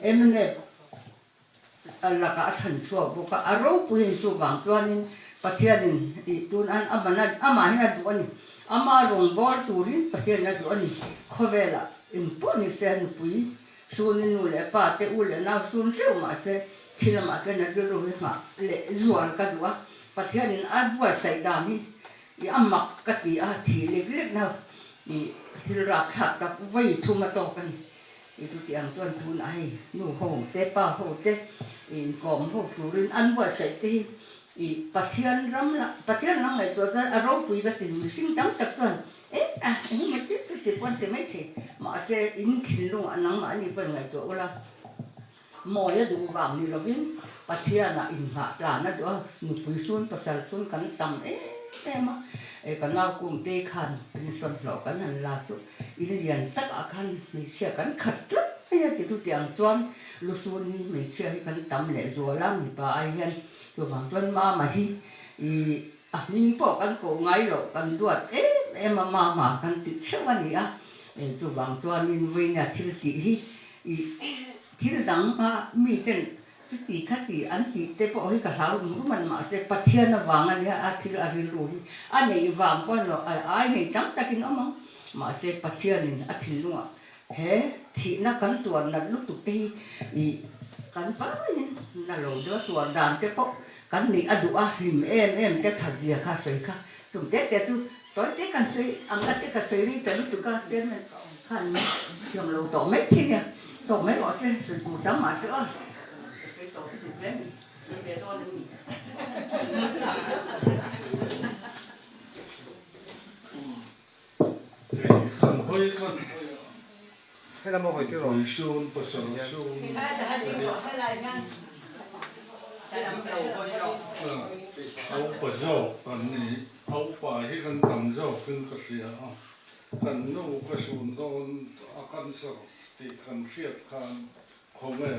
mnf lakah a chhan chhuak bawk a, a ropuiin chuvang chuanin Pathianin ih tun an aman a, amahin a duh a ni, ama rawngbâwl turin Pathianin a duh a ni, khawvelah engpawh ni se nupui sunin nu leh pa te u leh nau sun teuh mahse khi lamah khian a rilru hi nghah leh zual ka duh a, Pathianin a buatsaih dan hi I a mak ka ti a, thih lek lek na i thil rapthlak tak vawi thum a tawk a ni. I chuti ang chuan tunah hei nu ho te, pa ho te inkawm ho turin an buatsaih te hi i Pathian ram lah, Pathian ram ngaihtuah chuan a ropui ka ti, mihring tam tak chuan eng a engemaw ti chuti pawh an ti maithei, mahse in thinlungah nangmahni pawh inngaihtuah ula. Mawi a duh vang ni lovin Pathianah inngah tlan a duh a, nupui sun pasal sun kan tam em em a, e ka nau kum te khan pension hlawh kan han la chu in lian takah khan hmeichhia kan khat tlat mai a ti chu tiang chuan lusun hi hmeichhia hi kan tam leh zual a mipa ai hian chuvang chuan mama hi ih. A hming pawh kan koh ngai loh, kan duat em em a, mama kan tih theuh a ni a. Chuvang chuanin vawiina thil tih hi ih thil dang a miten chuti khati an tih te pawh hi ka hlau rum rum a ni. Mahse Pathian avang a nia a thil a rilru hi a neih vang pawh a ni lo, a ai nei tam takin awm ang. Mahse Pathianin a thinlungah he thihna kan tuar nat lutuk te hi ih kan vaiin na lo deuh a tuar dan te pawh Kan nih a duh a, hlim em em te that zia kha sawi kha. Chung te te chu tawi te kan sawi ang a te ka sawi ring ta lutuk a, chairman khan min thiam lo tawh mai thei nia, tawk mai rawh se, sawi tur tam mah se aw, ka sawi tawh lutuk hle a ni, sawi ve dawn em ni? Hei kan hawi kan hawi a, Nupui sun pasal sun a upa zawk kan ni, a upa hi kan tam zawkin ka hria a, kan nu ka sun dawn a cancer tih kan hriat khan khawnge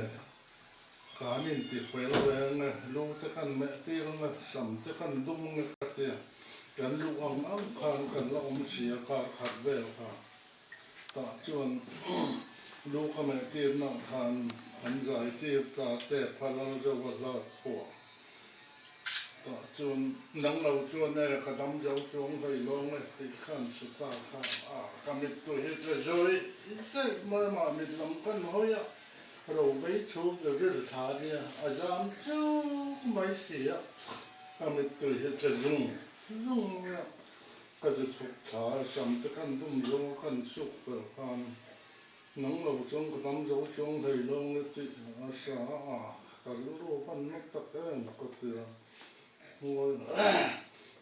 Kan inti fel ve nge, lu te kan meh tir nge, sam te kan dum nge ka tia, kan luh ang ang khan kan la awm si a kar khat vel kha. Tah chuan lu ka meh tir nah khan an zai tir ta te phalal zo a hla phuah. Tah chuan nang lo chuan e ka dam zo chuang hlei lawng e tih khan si ta kha a ka mittui hi tla zawih zawih mai mah mit lam kan hawi a. Robei chu ka ril thla nia, a zam chuk mai si a, ka mittui hi tla zung zung mai a, ka zu chhuk thla a, sam te kan dum zawng a kan chuk ber khan nang lo chuan ka dam zo chuang hlei lo nge tih a sa a, ka rilru hman na tak em ka ti a.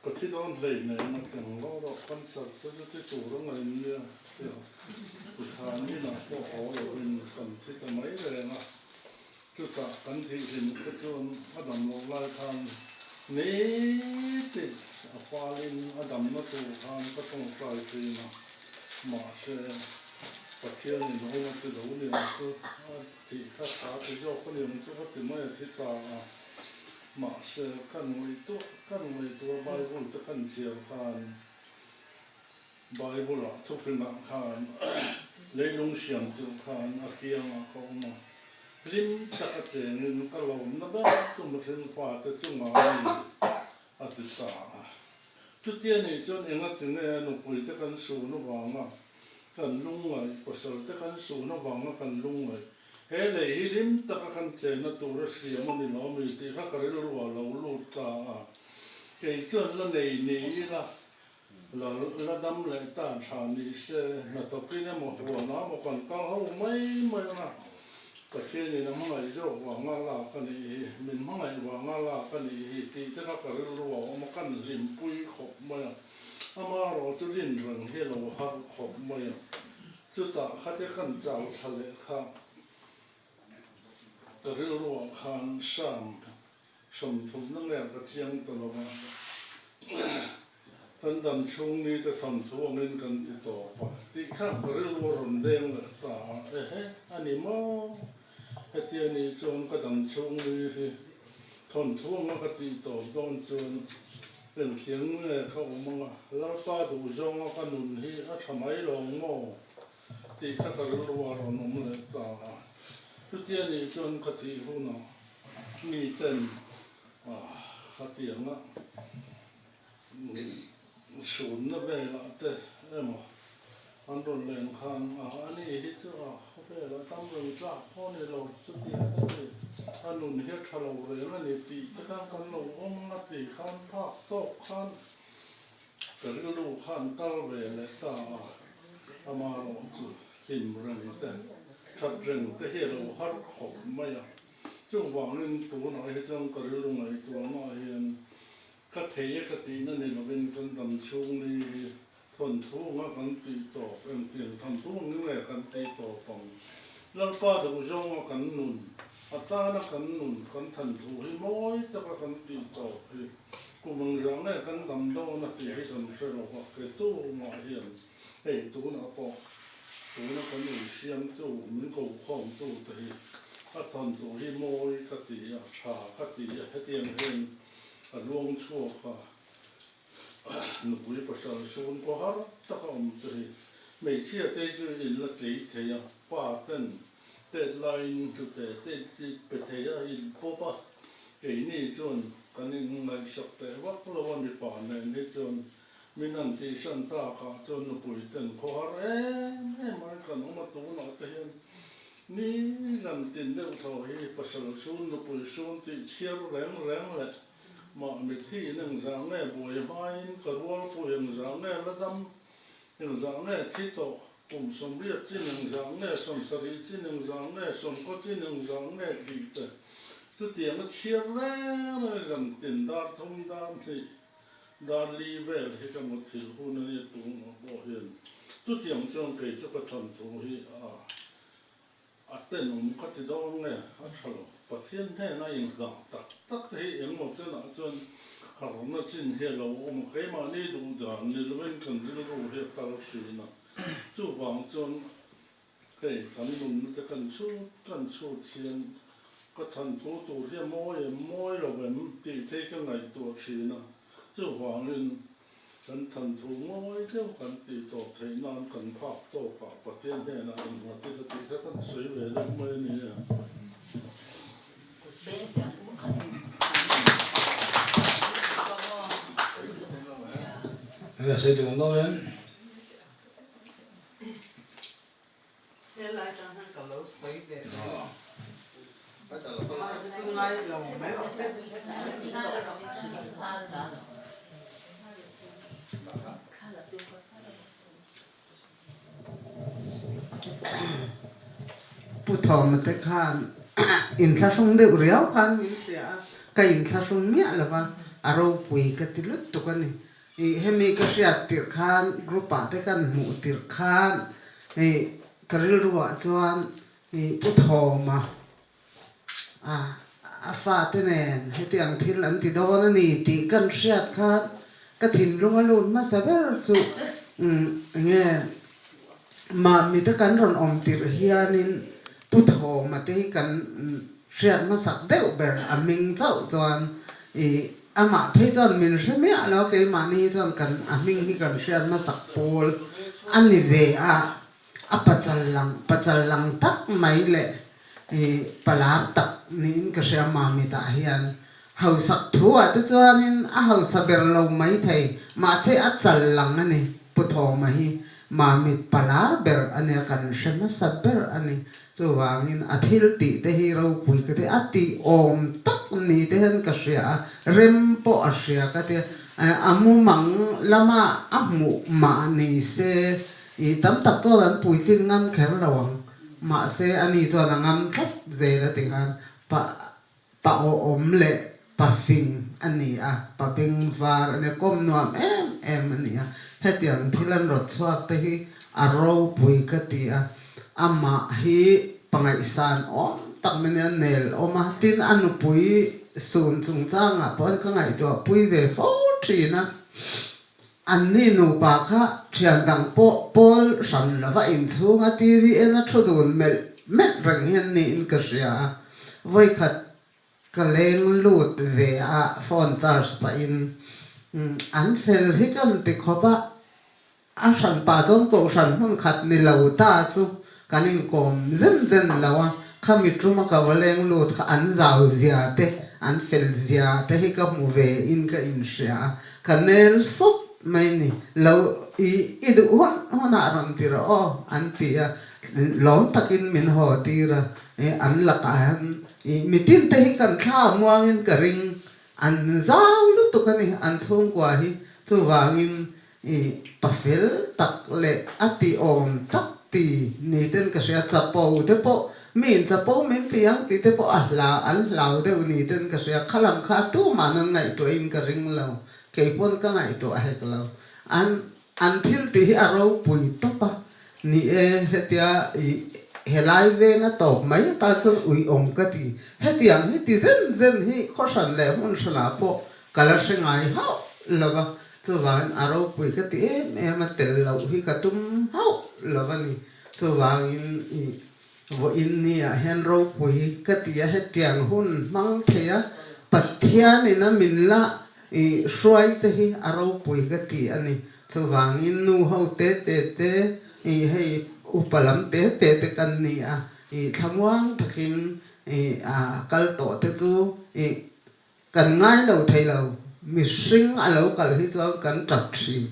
Ka thi dawn hlei nen a teng lo rawh cancer te chu thi tur a ngaih nia tia tikhan inah pawh haw lovin kan thi ta mai reng a, chutah kan thih hlim te chuan a dam loh lai khan nitin a falin a damna tur khan ka tawngtai thin a, mahse Pathianin awm a ti lo niang chu a thih kha tha ti zawk a niang chu ka ti mai a thi ta a. Mahse, kan ngaihtuah kan ngaihtuah Bible te kan chhiar khan Bible ah thufingah khan leilung siam tur khan a kiangah ka awm a, hlim taka chengin ka lawmna ber chu mihring fate chungah a ni a ti ta a. Chutia nih chuan engatinge a nupui te kan sun avanga kan lungngaih, pasal te kan sun avanga kan lungngaih, he lei hi hlim taka kan chenna tura siam a ni lo mi tih kha ka rilru a lo lut ta a. Kei chuan la nei ni ila, la la dam leh ta tha ni se, hnathawkin emaw huan ah emaw kan kal ho mai mai ang a. Pathianin a hmangaih zawk vanga lak a nih hi, min hmangaih vanga lak a nih hi tih te kha ka rilru a awm a, kan hlimpui khawp mai a. Amaherawh chu rin reng hi a lo har khawp mai a. Chutah khatia kan chau thla leh kha ka rilruah khan Psalm 30 nge ka chiang ta lo va, kan dam chhung ni te thawnthu angin kan ti tawp a tih kha ka rilru a rawn deng leh ta a, ehe a ni maw? Hetia nih chuan ka dam chhung ni hi thawnthu anga ka tih tawp dawn chuan engtiang nge ka awm anga Lalpa duhzawnga ka nun hi a tha mai lawng maw tih kha ka rilru a rawn awm leh ta a, chutia nih chuan ka thih hunah Mi ten khatianga sunna velah te emaw an rawn len khan a ni hi chu a khawvelah tam reng tlak pawh a ni lo chuti a ti a nun hi a tha lo reng a ni tih te khan kan lo awm a ti khan phak tawk khan ka rilru khan kal ve leh ta a amaherawh chu hlim reng te that reng te hi a lo har khawp mai a. Chuvangin tunah hi chuan ka rilru ngaihtuahnaah hian ka thei e ka tihna ni lovin kan dam chhung ni hi thawnthu anga kan tih tawp, engtiang thawnthu ang nge kan tih tawp ang? Lalpa duh zawnga kan nun, a tana kan nun, kan thanthu hi mawi taka kan tih tawp hi kum engzah nge kan dam dawn a tih hi kan hre lo va, ke tumah hian hei tunah pawh Tuna kan insiamtu, min kokhawmtu te hi a thawntu hi mawi ka ti a, tha ka ti a, hetiang hian a luang chhuak a. Nupui pasal sun khaw har taka awm te hi hmeichhia te chu in la tlei thei a, pa ten tet laiin hlute te chi pe thei a in pawp a, keini chuan kan in ngaihsak teh vak lo a mipa nen hi chuan min han tihsan takah chuan nupui ten khaw har em em a kan awm a, tunah te hian ni zan tin deuh thaw hi pasal sun nupui sun tih chhiar reng reng leh Mah mitthi in engzah nge buai hmain ka rualpui engzah nge la dam, engzah nge thi tawh, kum 80 chin engzah nge 70 chin engzah nge 90 chin engzah nge tih te chutiang a chhiar reng reng zan tin dar thum dar hnih dar li vel hi ka muthilh hun a nia tunah pawh hian chutiang chuan kei chu ka than thu hi a A tenawm ka ti dawn nge? A tha lo. Pathian hnena inhlang tak tak te hi engmaw chenah chuan harhna chin hi a lo awm a, keimahni duh dan ni lovin kan rilru hi a kal thin a. Chuvang chuan hei kan nunna te kan chhut kan chhut hian ka thanthu tur hi a mawi em mawi lo em tih te hi ka ngaihtuah thin a. Chuvangin Kan thanthu ngawi deuh kan tih tawp theih nan kan phak tawkah Pathian hnenah innghat ila tih kha kan sawi ve deuh mai a ni a. Helai tang hian ka lo sawi ve mai. Chu ngai lo mai rawh se. Pu Thawma te khan inthlahrung deuh riau khan min hria a, ka inthlahrung miah lo va, a ropui ka ti lutuk a ni. Ih hemi ka hriat tirh khan group ah te kan hmuh tirh khan ih ka rilru ah chuan ih Pu Thawma ah a fate nen hetiang thil an ti dawn a ni tih kan hriat khan ka thinlung a lut hmasa ber chu umm enge mahni te kan rawn awm tirh hianin Pu Thawma te hi kan hriat hmasak deuh ber a hming chauh chuan ih amah phei chuan min hre miah lo keimahni hi chuan kan a hming hi kan hriat hmasak pawl a ni ve a, a pachal lang pachal lang tak mai leh ih palar tak niin ka hria Mamitah hian hausak thu ah te chuanin a hausa ber lo maithei mahse a chal lang a ni Pu Thawma hi. Mamit palar ber a nia kan hre hmasa ber a ni. Chuvangin a thil tih te hi ropui ka ti, a tih awm tak ni te hian ka hria a, rem pawh a hria ka ti a, a mumang lama a hmuh mah ni se i tam tak chuan an puitlin ngam kher lo ang, mahse ani chuan a ngam tlat zel a ti khan pa Pa awhawm leh pa fing a ni a, pa bengvar a ni a, kawm nuam em em a ni a. Hetiang thil an rawt chhuak te hi a ropui ka ti a, amah hi pa ngaihsan awm tak mai nia nel awm a, tin a nupui sun chungchangah pawh ka ngaihtuah pui ve fo thin a. Anni nupa kha thian dang pawh pawl hran lova inchhunga TV en a thu dun melh melh reng hian niin ka hria a, vawikhat ka leng lut ve a phone charge pahin an fel hi kan ti khawp a, a hran pah chuan kohhran hmun khat ni lo ta chu kan inkawm zen zen lo a, khami tuma ka va leng lut kha an zau zia te, an fel zia te hi ka hmu ve in ka inhria a, Ka nel sawp mai ni lo i i duh hun hunah rawn ti rawh aw an ti a, lawm takin min haw tir a, an lakah hian i mitin te hi kan thla muangin ka ring, an zau lutuk a ni an chhungkua hi, chuvangin i pafel tak leh a ti awm tak ti ni ten ka hria, chapo te pawh mi in chapo min ti ang tih te pawh a hla an hlau deuh ni ten ka hria, khalam kha tumah an ngaihtuahin ka ring lo, kei pawn ka ngaihtuah hek lo, an an thil tih hi a ropui tawp a, ni e hetia i helai venga tawp mai atan chuan uiawm ka ti, hetiang hi ti zen zen hi khawhran leh hmun hranah pawh Ka la hre ngai hauh lo va, chuvangin a ropui ka ti em em a, tel loh hi ka tum hauh lo va ni. Chuvangin i vawiin ni ah hian ropui ka ti a, hetiang hun hmang thei a, Pathianin a min la. I hruai te hi a ropui ka ti a ni. Chuvangin nu ho te te te i hei upa lam te te te kan ni a, i thlamuang takin i a kal tawh te chu i kan ngai lo thei lo. Mihring a lo kal hi chuan kan tap thin.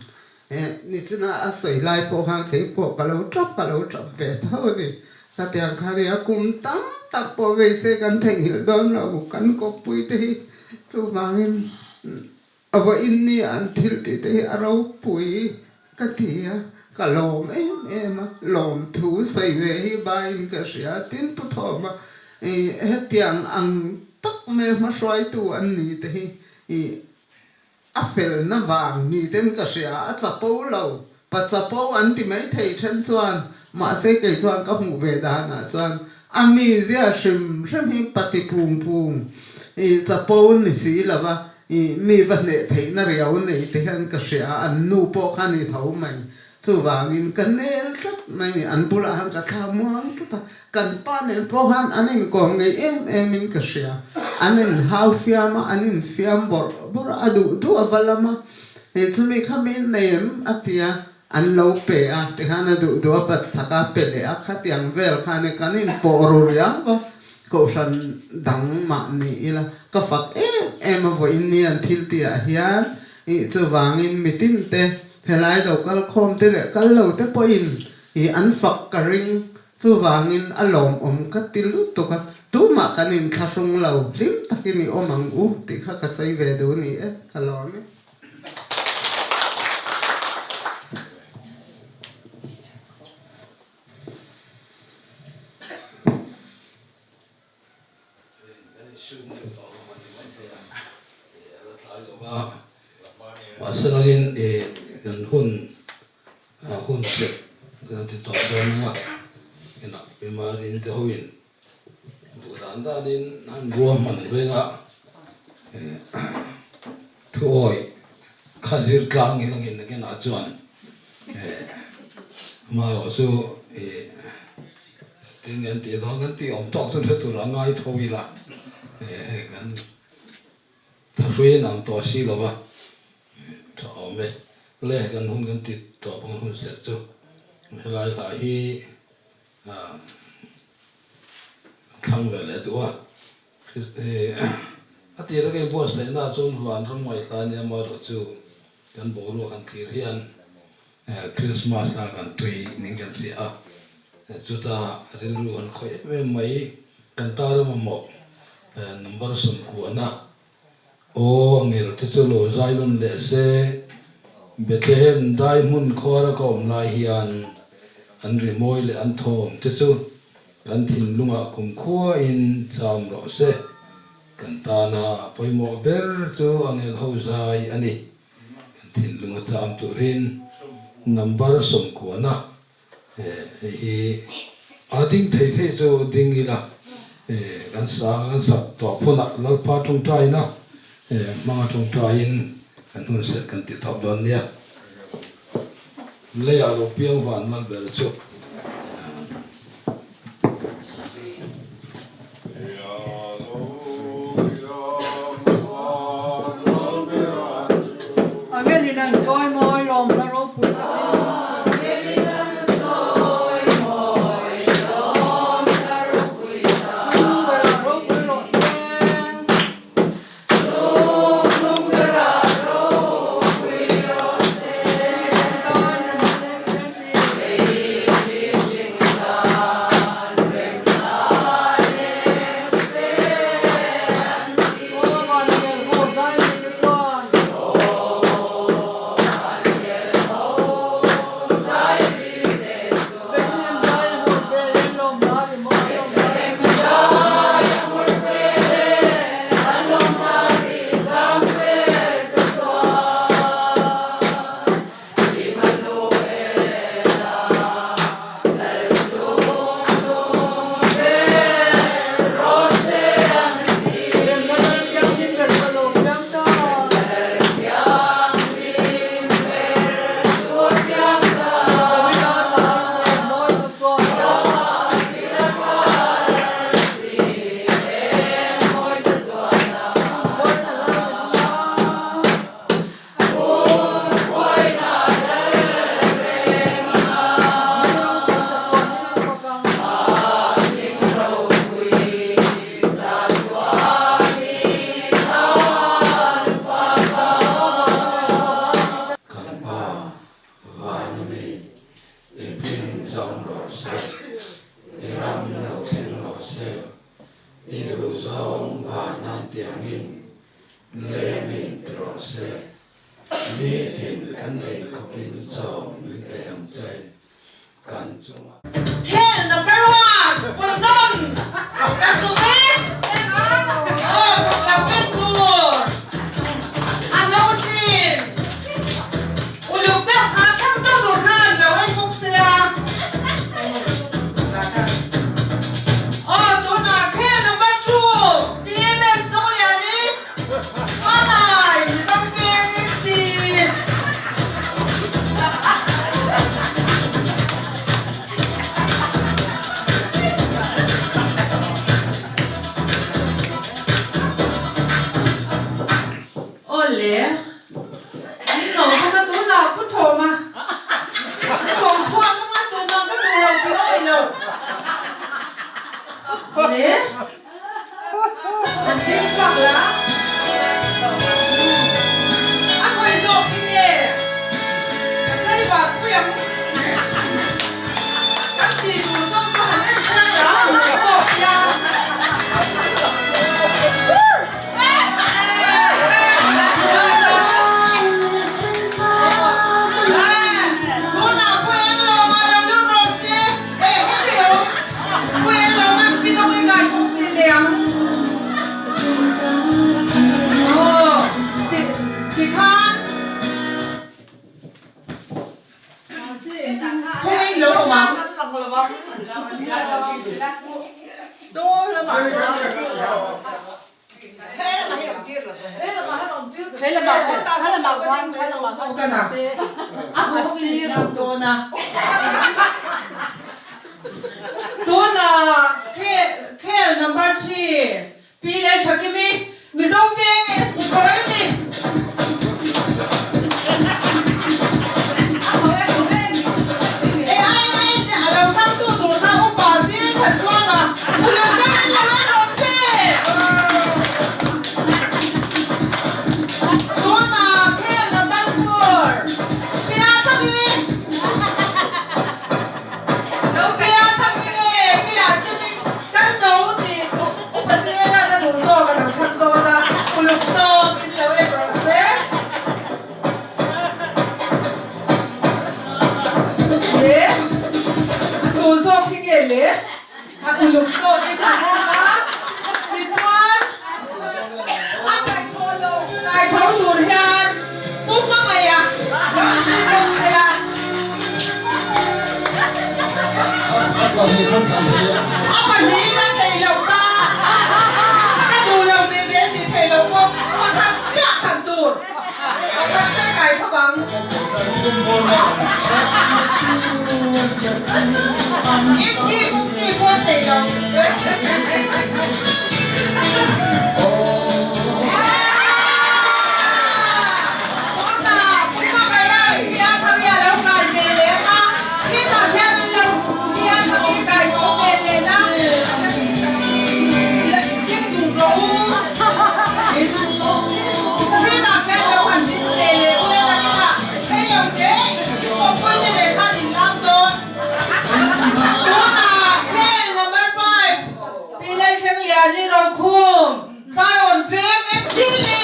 Nichina a sawi lai pawh khan kei pawh ka lo tap ka lo tap ve tho a ni. Khatiang kha nia kum tam tak pawh vei se kan theihnghilh dawn lo kan kawppui te hi chuvangin a vawiin ni an thil tih te hi a ropui ka ti a, ka lawm em em a, lawmthu sawi ve hi baiin ka hria tin Pu Thawma hetiang ang tak mai hmahruaitu an ni te hi A felna vang ni ten ka hria, a chapo lo. Pa chapo an ti mai thei then chuan, mahse kei chuan ka hmuh ve danah chuan a mizia hrim hrim hi pa ti pung pung i chapo ni si lo va, i mi va hneh theihna riau nei te hian ka hria, an nu pawh kha ni tho mai. Chuvangin ka nel tlat mai ni, an bulah khan ka thla muang tlat a, kan pa nen pawh khan an inkawm ngei em em in ka hria. An inhau fiam a, an infiam bawrh bawrh a, a duh duh a va lam a, hei chumi kha min nei em? a ti a, an lo pe a, tikhan a duh duh a bat sak a, pe leh a, khatiang vel khan i kan inpawh ru riau a, kohhran dang mah ni ila ka fak em em a vawiin ni an thil tih ah hian ih chuvangin mitin te Helai lo kal khawm te leh kal lo te pawhin i an fak ka ring, chuvangin a lawmawm ka ti lutuk a, tumah kan inthlahrung lo, hlim takin i awm ang u tih kha ka sawi ve duh ni e, ka lawm e. Mahselangin kan hun hun chep kan ti tawh dawn ang a, inah Pimarin te hoin duh dan danin an ruahman venga thuawi kha zir tlang ilangin nakinah chuan amaherawhchu chu Tin kan tih dawn kan tih awm tawk chu hre tur a ngai tho ila hei kan thahrui nang tawh si lo va tha awm e. Le kan hun kan ti tawp ang hun serh chu helai hla hi thlang ve leh duh a. A tira ka inbuatsaihna chuan vanram ngaihla nia amaherawhchu kan boruak han thlir hian Christmas a kan tui ning kan hria a, chuta rilru han khawih em em mai, kan tar a mamawh number sawmkuahna aw angel te chu lo zai nawn leh se, Bethlehem dai hmun khuara ka awm lai hian an rimawi leh an thawm te chu kan thinlungah kumkhuain cham rawh se, kan tana pawimawh ber chu angel ho zai a ni. Kan thinlung a cham turin number sawmkuana hei hi a ding thei thei chu ding ila kan sa kan sak tawh phunah Lalpa tawngtaina hmanga tawngtaiin kan hun serh kan ti tawp dawn nia. Leiah lo piang van mal ber chu. Angelin an chawi mawi lawm hla ropui takin. Chung berah ropui rawh se. zawng vanan tiangin lemin ti rawh se. Nitin kan ei khawpin chaw min pe ang che kan chunga. Khel number one pawlhnawn kan tum e. Aw lo ken tur a no chin uluk deuh kha thlang deuh tur khan lo en bawk sia. Aw tunah khel number two TMS Dawliani Hmanai Mizo peng in ti. Awle, an no bawk a tunah Pu Thawma ka ko chhuak anga tunah ka duh lo ti awih lo. Le. An ding chhuak la. A hawi zawk hi nge ka tlaivar pui ang. Kan ti tur zawk chu han en chiang la a tawk hian. Tunah pawh eng lo mah lo lut rawh se. Tuna khel number 3 Pi leh Thakimi Mizo veng e hmu thawi a ni. A lo thangtu tur kha upa zing khat chuan a uluk deuh in lo en rawh se. Tunah khel number 4 Pia Thaki Lo Pia Thaki nge Pia Chimi kan lo tih upa zela ka duh zawk a lo thang dawn a uluk tawk in lo en rawh se. Le a tu zawk hi nge le a uluk tawk in han en a tichuan a kaithaw lo kaitho tur hian Pu Hmangaih a lo inrin bawk se la. A pahnihin a thei lo ta. Ka duh lo ve ve tih thei lo pawh pakhat chiah thlan tur. Pakhat chiah kai khawp ang. Inti mukti pawh thei lo. Zion veng e thili!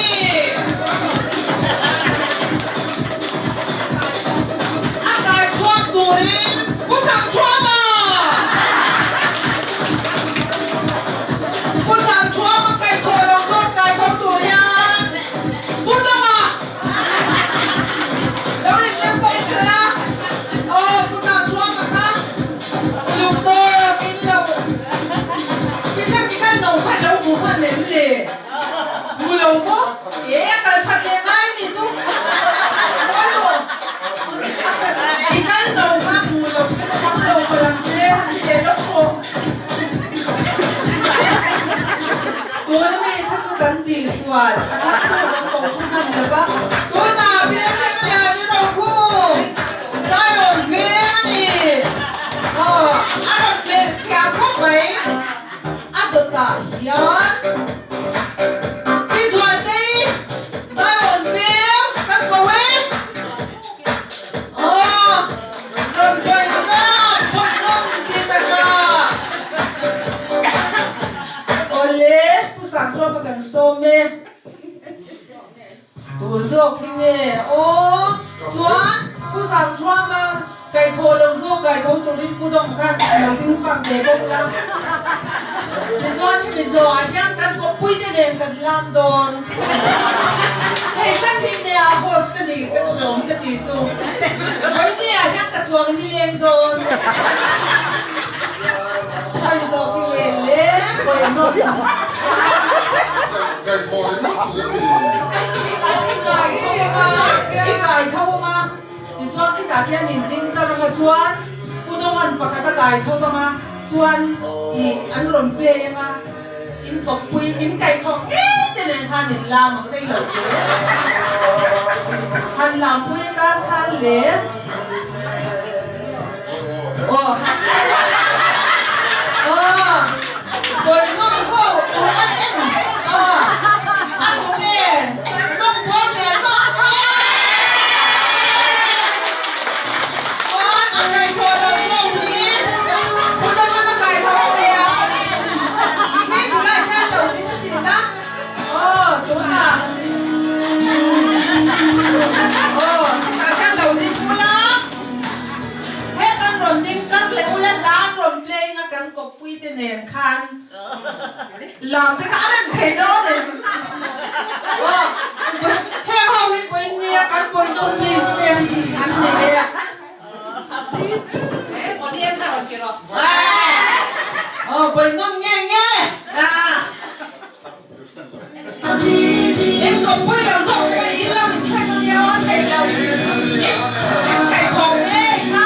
A kai chhuak turin Pu Sangthuama! Pu Sangthuama kai thawh lo zawk kai tho tur hian Pu Dawma lo inrem bawk se la. Aw Pu Sangthuama kha uluk tawk in lo Tichuan tikhan no kha lo hmu hman em le? Hmu lo maw? E a kal that leh ngai ni chu. Mawi maw? I kal no kha hmu lo te na thang lo maw lang che han ti leh lawk maw? Tuna mi kha chu kan ti sual a thang tu kan ko thu hman lo va. Tuna Bialthleng Lian i Rokhum Zion veng a ni. Aw a rawn melh thiam khawp mai. A dawtah hian Pi Zualtei Zion veng kan ko e. Aw rawn buai rawn buai nawn ti ta ka. Awle. Sangṭuapa kan sawm e. Tu zawk hi nge aw? Chuan Pu Sangṭuama kaihthawh lo zawk kaitho turin Pu Dawng khan lo ding chhuak ve bawk la. Tichuan hemi zawhah hian kan kawppuite nen kan lam dawn. Hei ka thihne ah host ka ni ka hreawm ka tih chu. Vawiini ah hian ka chuang nileng dawn. Hei zawk hi nge le vawi nawn. I kai tho anga, i kai tho anga, tichuan khitah khian in ding tlar anga chuan Pu Dawng'an pakhat a kai tho anga chuan i an rawn play anga in kawppui in kaih thawh ngei te nen khan in lam ang daih lo te. Han lampui atan khan le aw aw Bawihnawm ho tur an en a, a hmu nge nawm buar leh zawk e. Chuan a kaihthawh lo zawk hi pu dangin a kaitho a nia. Hei tunah hian lo ding hrilh a, aw tunah aw hetah hian lo ding ula, hetan rawn ding kar leh ula hla an rawn playing a kan kawp Puite nen khan lam te kha a rem thei dawn em? Aw, heng ho hi pawhin nia kan pawih dawn miss te an ni e. Aw, pawih nawn nge nge. In kawppui lo zawk te kha in lo inthleng a nia a theih loh. In kaihthawh ngei kha.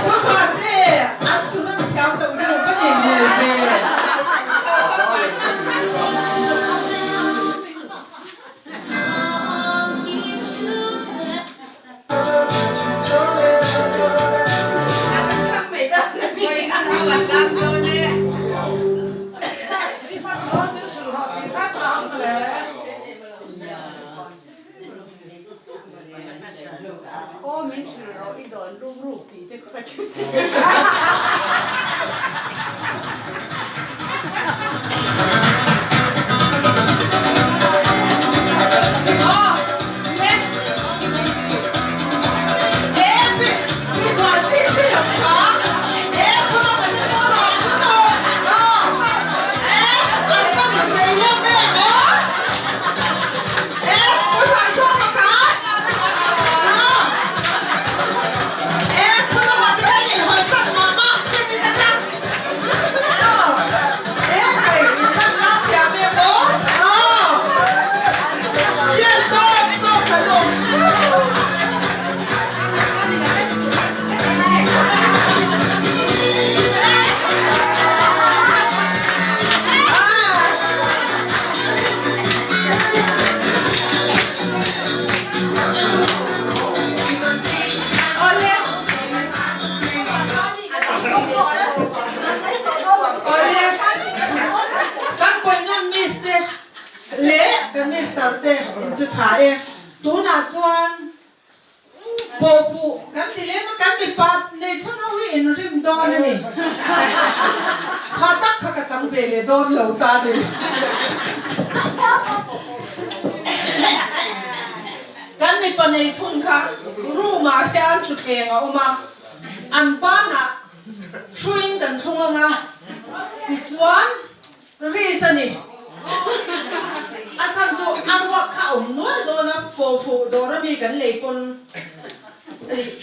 Pu Chhuante, an sun an thiam lo deuh ka nih hmel ve. Aw min hrilh rawh i dawn rum ruk tih te kha ka chim. Awle, kan pawihnawn miss te leh kan mister te in chu tha e. Tunah chuan pawhfuh kan ti lem a, kan mipa nei chhun ho hi in rim dawn a ni. Kha tak kha ka chang ve leh dawn lo ta a ni. Kan mipa nei chhun kha room ah hian thutthleng a awm a, an banah Hruiin kan thlung ang a, tichuan risk a ni. A chhan chu a ruak kha a awm nual dawn a, pawhfuh dawr ami kan lei pawn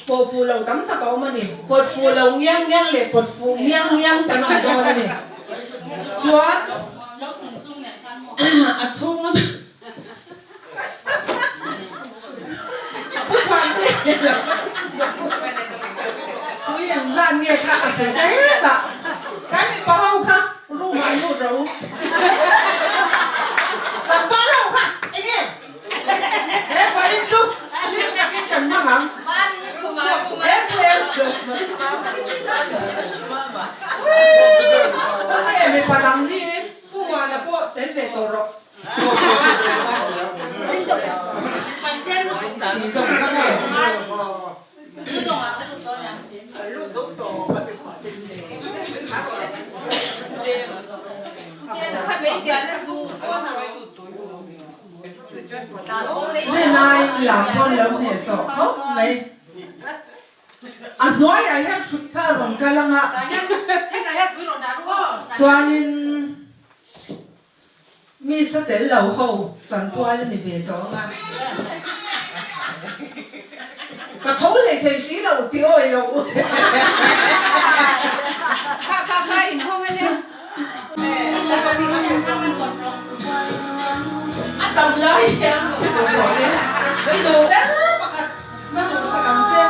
pawhfuh lo tam tak a awm a ni. Pawtfuh lo ngiang ngiang leh pawtfuh ngiang ngiang kan awm dawn a ni. Chuan a chhunga Pu Chhuante lo. Mipui engzat nge kha a hre ta hetah kan mipa ho kha room ah lut rawh u. Tlangval ho kha enge he vawiin chu hlim takin kan hmang ang. Em em Tunge mipa dang hi Pu Muana pawh tel ve tawh rawh. Tih zawng kha maw? Rinaiin lam pawn lo hnehsawh khawp mai. A hnuaiah hian hrut kha a rawn kal ang a, chuanin Mi sa tel lo ho chanpual a ni ve tawh ang a. Ka tho hlei thei si lo ti awi lo. Kha kha kha in hawng a nia. A tam lai hian lo duh rawh le. I duh ber pakhat na duhsak ang che.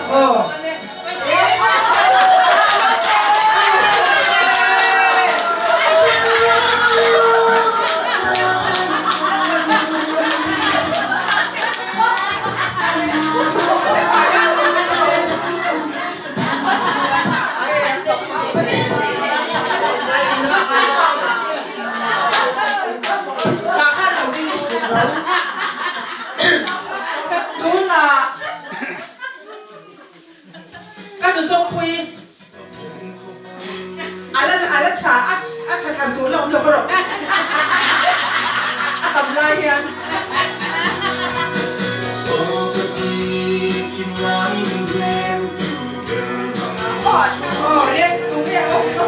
Aw. Tunah Ka nu chawngpui a la a la tha a a tha thlan tur la awm lo ka rawh a tam lai hian. Aw le tu nge awm lo.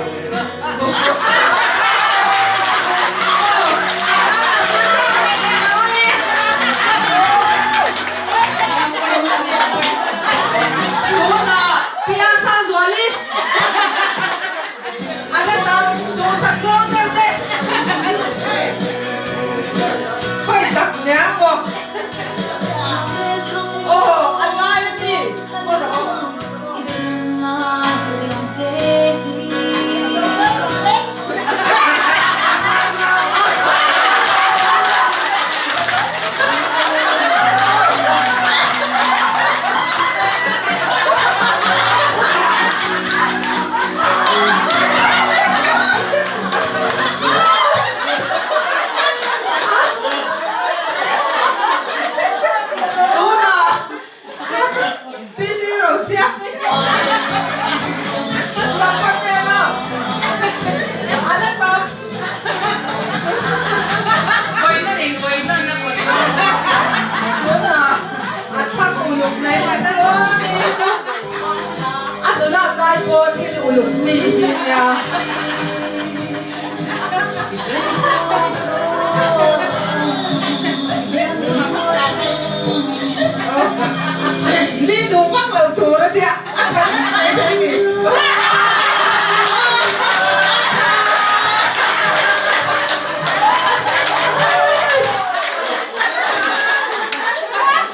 Tunah Piasa Zuali a la tam duhsak zawng deuh te khawi tak nia maw aw a lai a mi maw rawh aw. Tunah PC Rosiak nih rapat pera a la tam. Tunah a thlang uluk mai mai dawn i a nulat lai pawh thil uluk mi hi nia. Ni duh vak lo tur a tia a tha vek mai thei ni.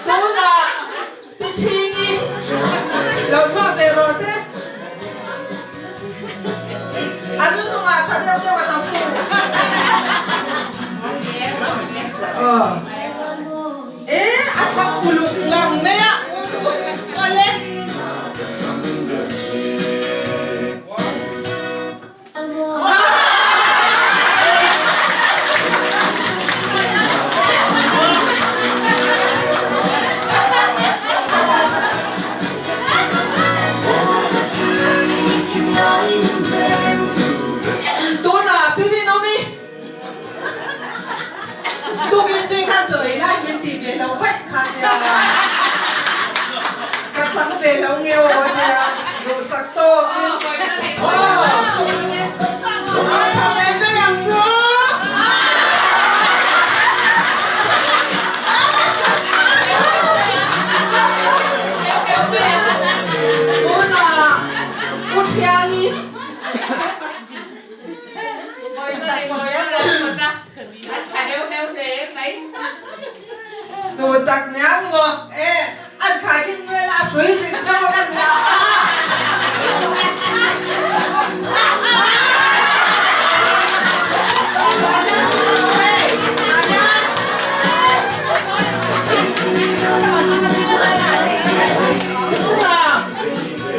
Tunah Pi Chhingi lo thawh ve rawh se. A nu hnungah tha deuh deuh a tam pu. Aw. E a thlang uluk lang mai a. Awle. Tunah Pi Rinawmi tukin zing khan. Tu tak niang maw e an khaikhin vel a hrui rit zawk a nia.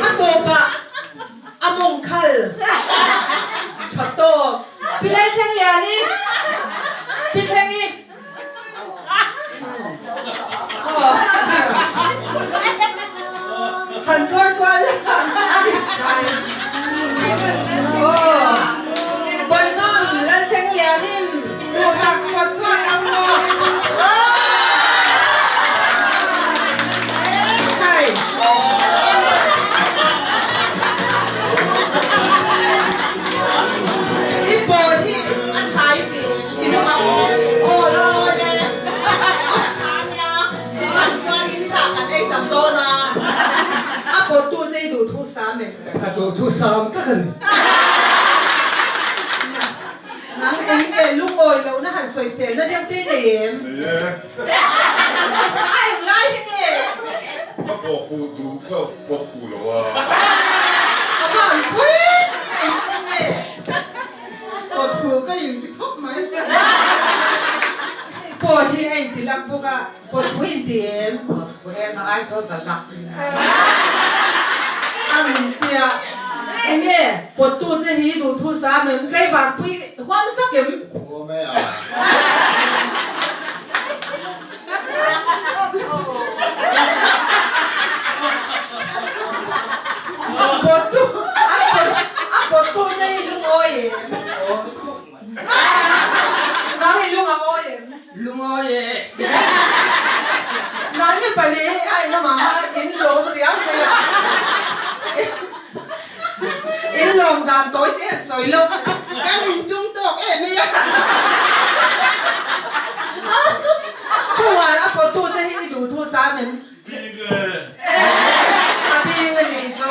A tawpah a mawng khal tha tawp. Pi Lalthleng Liani, Pi Thlengi. Han chawi kual a rit kai. Bawihnawm Lalthleng Lianin duh tak kawt chuan ang maw? I pawl hi a tha i ti i lung a awi aw la awi e a tha nia an chuan in sa kan ei tam dawn a a pawttu che i duh thu sam em? Ka duh thu sam tak a ni. Nang eng nge lungawi lohna han sawiselna deuh te nei em? Nei e. A eng lai hi nge? Ka pawh huh duh kha pawt huh lo a. Ka van pui eng nge? Pawt huh ka inti khawp mai. Pawh hi a inti lak bawk a, pawt huh inti em? Pawt huh em a ai chuan ka lak. An tia enge pawttu che hi duhthu sam em tlaivar pui huam zak em? Huam e a. Pawttu a pawttu che hi lungawi em? Nang i lung a awi em? Lungawi e. Nangni pali hi a engemaw hma in lawm riau mai a. In lawm dan tawi te han sawi lo. Kan intum tawk em mai a. Thuan a pawtu che hi i duh thu sam em? Bing e. A bing a nih chu.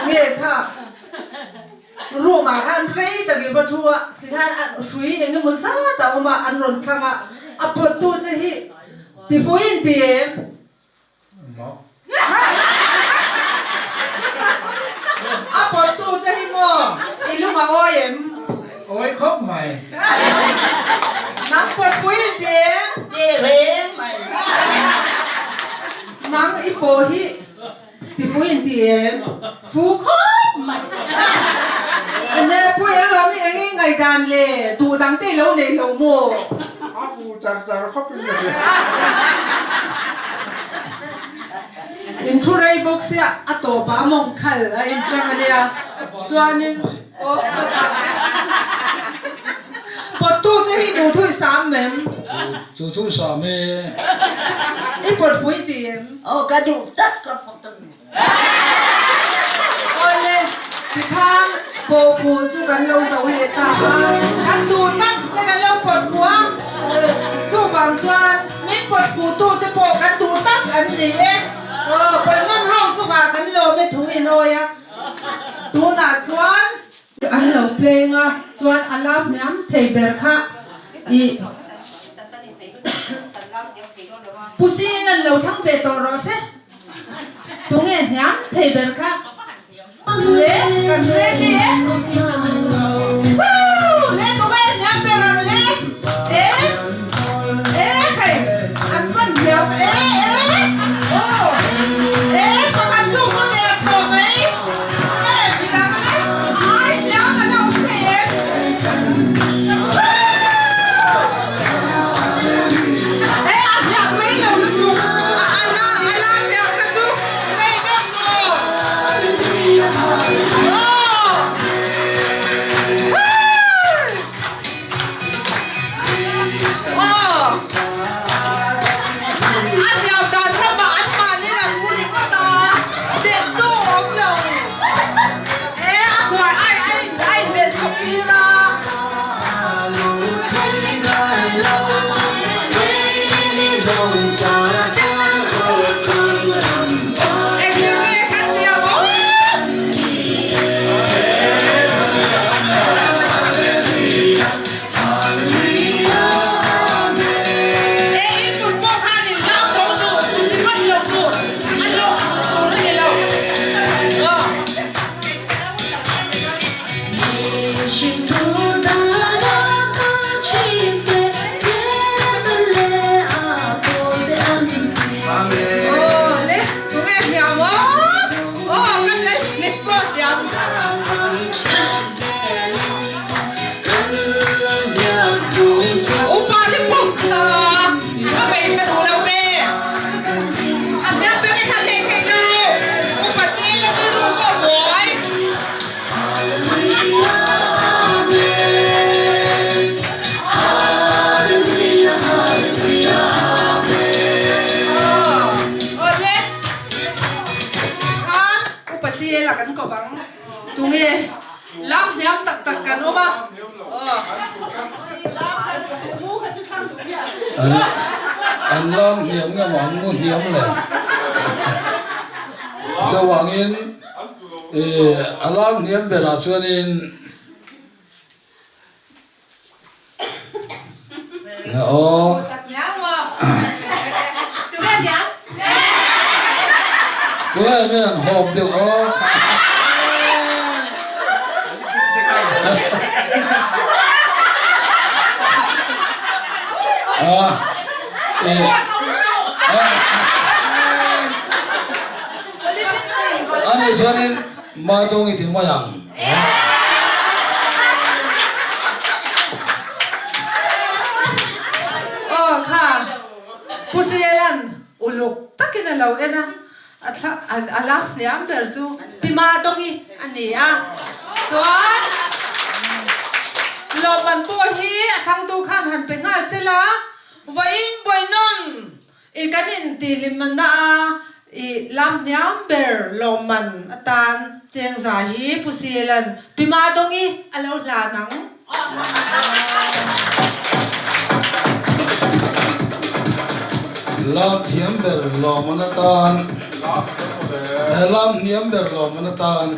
Nge kha. Room ah khan rei takin va thu a, tikhan a hrui eng emaw zat a awm a, an rawn thlang a, a pawttu che hi tifui in ti em? A pawttu che hi maw i lung a awi em? Awi khawp mai. Nang pawtpui in ti em? Ti reng mai. Nang i pawh hi Tipui in ti em? Fu khawp mai. Ane pui a lawm i eng i ngaihdan le duh dang te i lo nei lo maw? A fu char char khawp in ka hria. In thu rei bawk sia a tawp ah a mawng khal a in chang a nia chuanin aw pawttu te hi duh thui sam em? Duh thui sam e. I pawt pui ti em? Aw ka duh tak ka pawt a ni. Awle, tikhan pawhfuh chu kan lo zo leh ta a, kan duh tak te kan lo pawt fuh a, chuvang chuan min pawt fuh tu te pawh kan duh tak an ni e. Aw, pawt nawn ho chungah kan lawm e thu in awi a, tunah chuan an lo pleng a, chuan a lam hniam thei ber kha i Pu Sing an lo thlang ve tawh rawh se. Tunge hniam thei ber kha le kan ready e. Woo! Le tunge hniam ber ang le. E e khai an van hniam e e oh e pakhat chu ka der tawh mai. E midang le ai hniam a lo awm thei em. E a hniam mai lo lutuk a la a la hniam kha chu rei deuh tawh. Aw. Upa te pawh kha a hmeichhe duh lo ve. A hniam ber i thlan hlei thei lo. Upa chi la rilru pawh buai. Awle. Khan upa chi la kan ko bang. Tunge lam hniam tak tak kan awm a. An lam hniam nge maw an ngu hniam le. Chuvangin a lam hniam berah chuanin aw. Tunge min an hawp deuh aw. Ani chuanin Madong i ti mai ang. Aw kha Pu Sielan uluk takin a lo en a, a thla a la hniam ber chu Pi Madongi a ni a. Chuan lawmman pawh hi a thlangtu khan han pe nghal sela, vawiin buainawn I kan intihhlimna a i lam hniam ber lawmman atan Chengza hi Pu Silan Pi Madongi a lo hlan ang. Lam thiam ber lawmman atan He lam hniam ber lawmman atan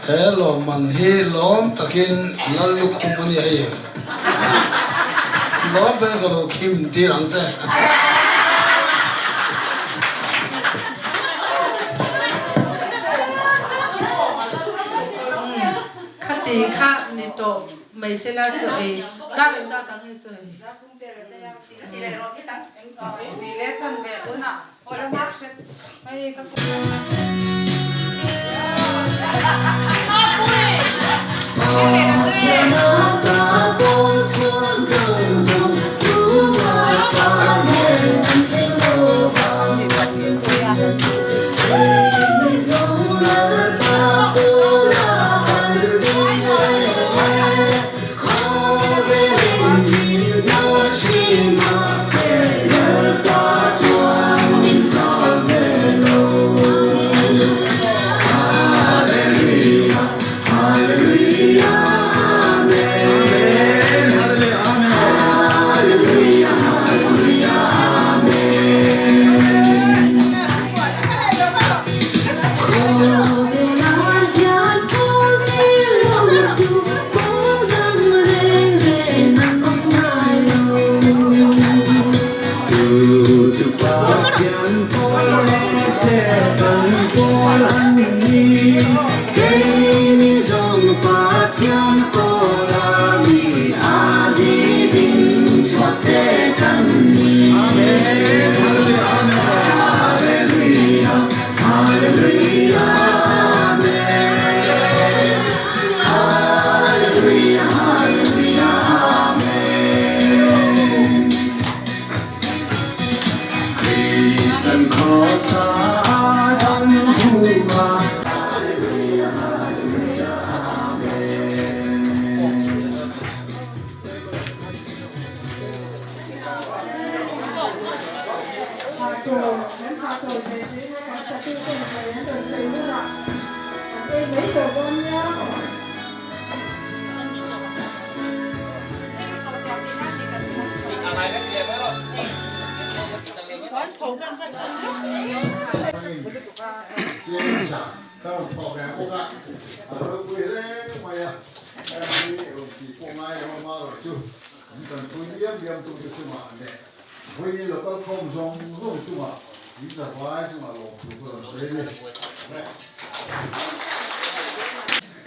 he lawmman hi lawm takin Lal lukhum a ni hei. Lawm te ka lo khim tir ang che. Khati kha ni tawh mai sela chaw ei dar engzat ang nge chaw ei.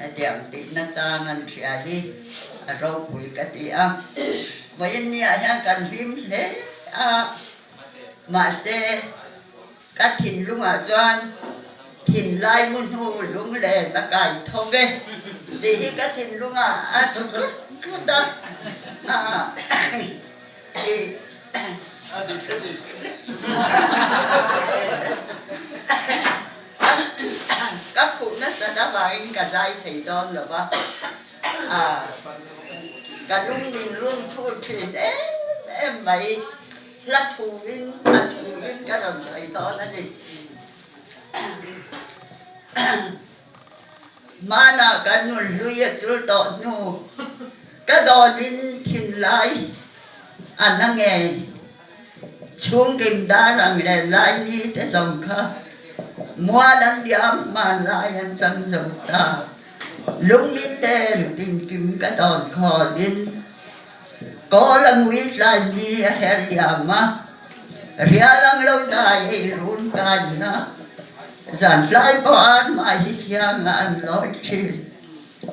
Hetiang tihna chang an hria hi a ropui ka ti a, vawiin niah hian kan hlim hle a, mahse ka thinlungah chuan. Thinlai mu hnu lunglen a kai tho ve tih hi ka thinlungah a su tlut tlut a. Ka khuh nasat avangin ka zai thei dawn lo va, ka lung min run phur thin em em mai. Hla thuin a thuin ka rawn sawi dawn a ni. Hmanah ka nun hlui a chul tawh hnu ka dawnin thinlai a na ngei. Chhungkim dar ang leh lai ni te zawng kha mual an liam hmanlai an chang zo ta. Lungmin ten tinkim ka dawn khawlin Kawl a ngui tlai ni a her liam a, rial ang lo dai ei run kaina zan tlai pawh an mah hi thianga an lawi thin.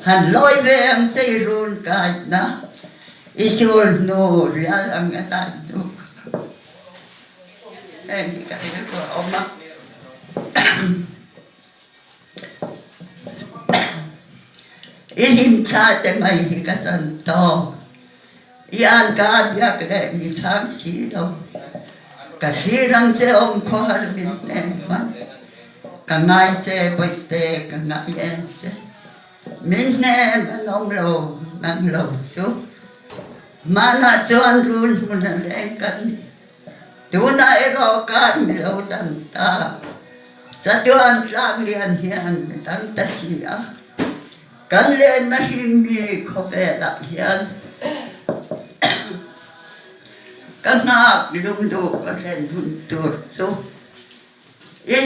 Han lawi ve ang che i run kaina i sul hnu rial ang a dai hnu. Heng hi ka rilru a awm a. I hlimthla te mai hi ka chan tawk. I anka biak leh mi chhang si lo. Ka thlir ang che awm khawhar min hnem hman. Ka ngai che bawihte ka ngai em che. Min hnem an awm lo nang lo chu. Hmanah chuan run hmun a leng kan ni. Tunah erawh kar mi lo dang ta. Chatuan tlang lian hian mi dang ta si a. Kan lenna hringmi khawvelah hian ka nghak lungduh ka thlen hun tur chu i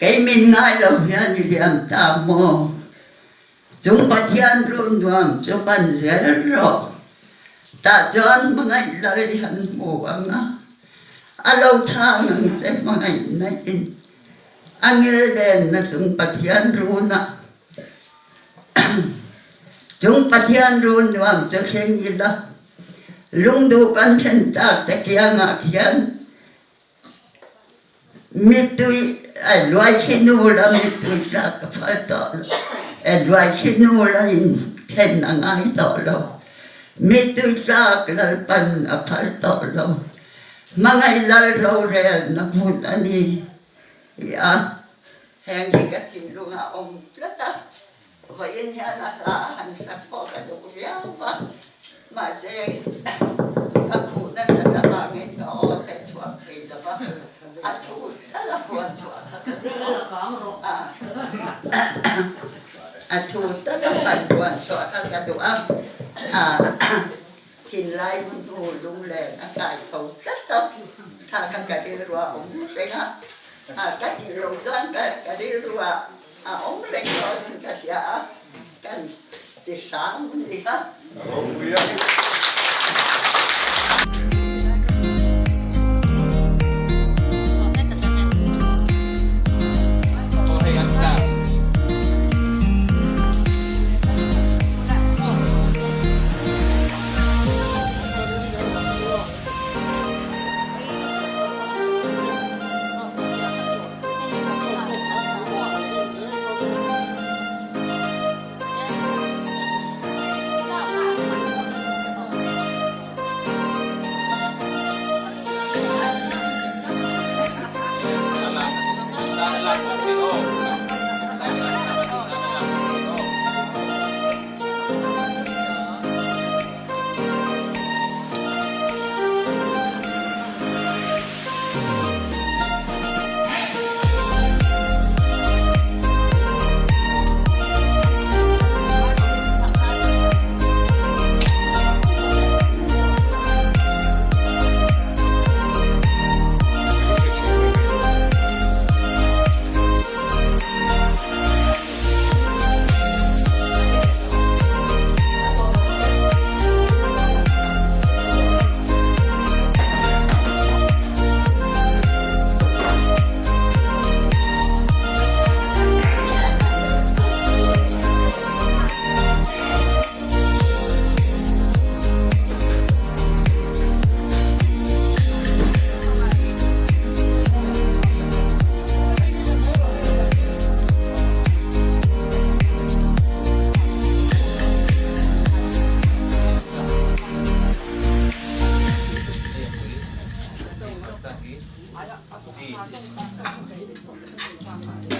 kei min ngai lo hian i liam ta maw? Chung Pathian run nuam chu pan zel rawh. Tah chuan hmangaih lal i han hmu ang a, a lo chhang ang che hmangaihna in a ngil lenna chung Pathian runah chung Pathian run nuam chu thleng ila, lungduh kan thlen tak te kiangah khian Mittui a luai khi nu la mittui tlak ka phal tawh lo. A luai khi nu la in then a ngai tawh lo. Mittui tlak Lalpan a phal tawh lo. Hmangaih Lal rorelna hmun a ni ti a, heng hi ka thinlungah a awm tlat a. Vawiin hian a hla a han sak pawh ka duh viau va, mahse ka khuh nasa ta vangin ka aw te chhuak thei lo va, a thu tal a huan chhuah kha ka duh a, a thu tal a han huan chhuah kha ka duh a, thinlai hmun hnu lunglen a kai tho tlat a, tha kha ka rilru a awm reng a, ka tih loh chuan ka rilru ah A awm reng dawn in ka hria a, kan ti hrang nia. Ropui a. nghal.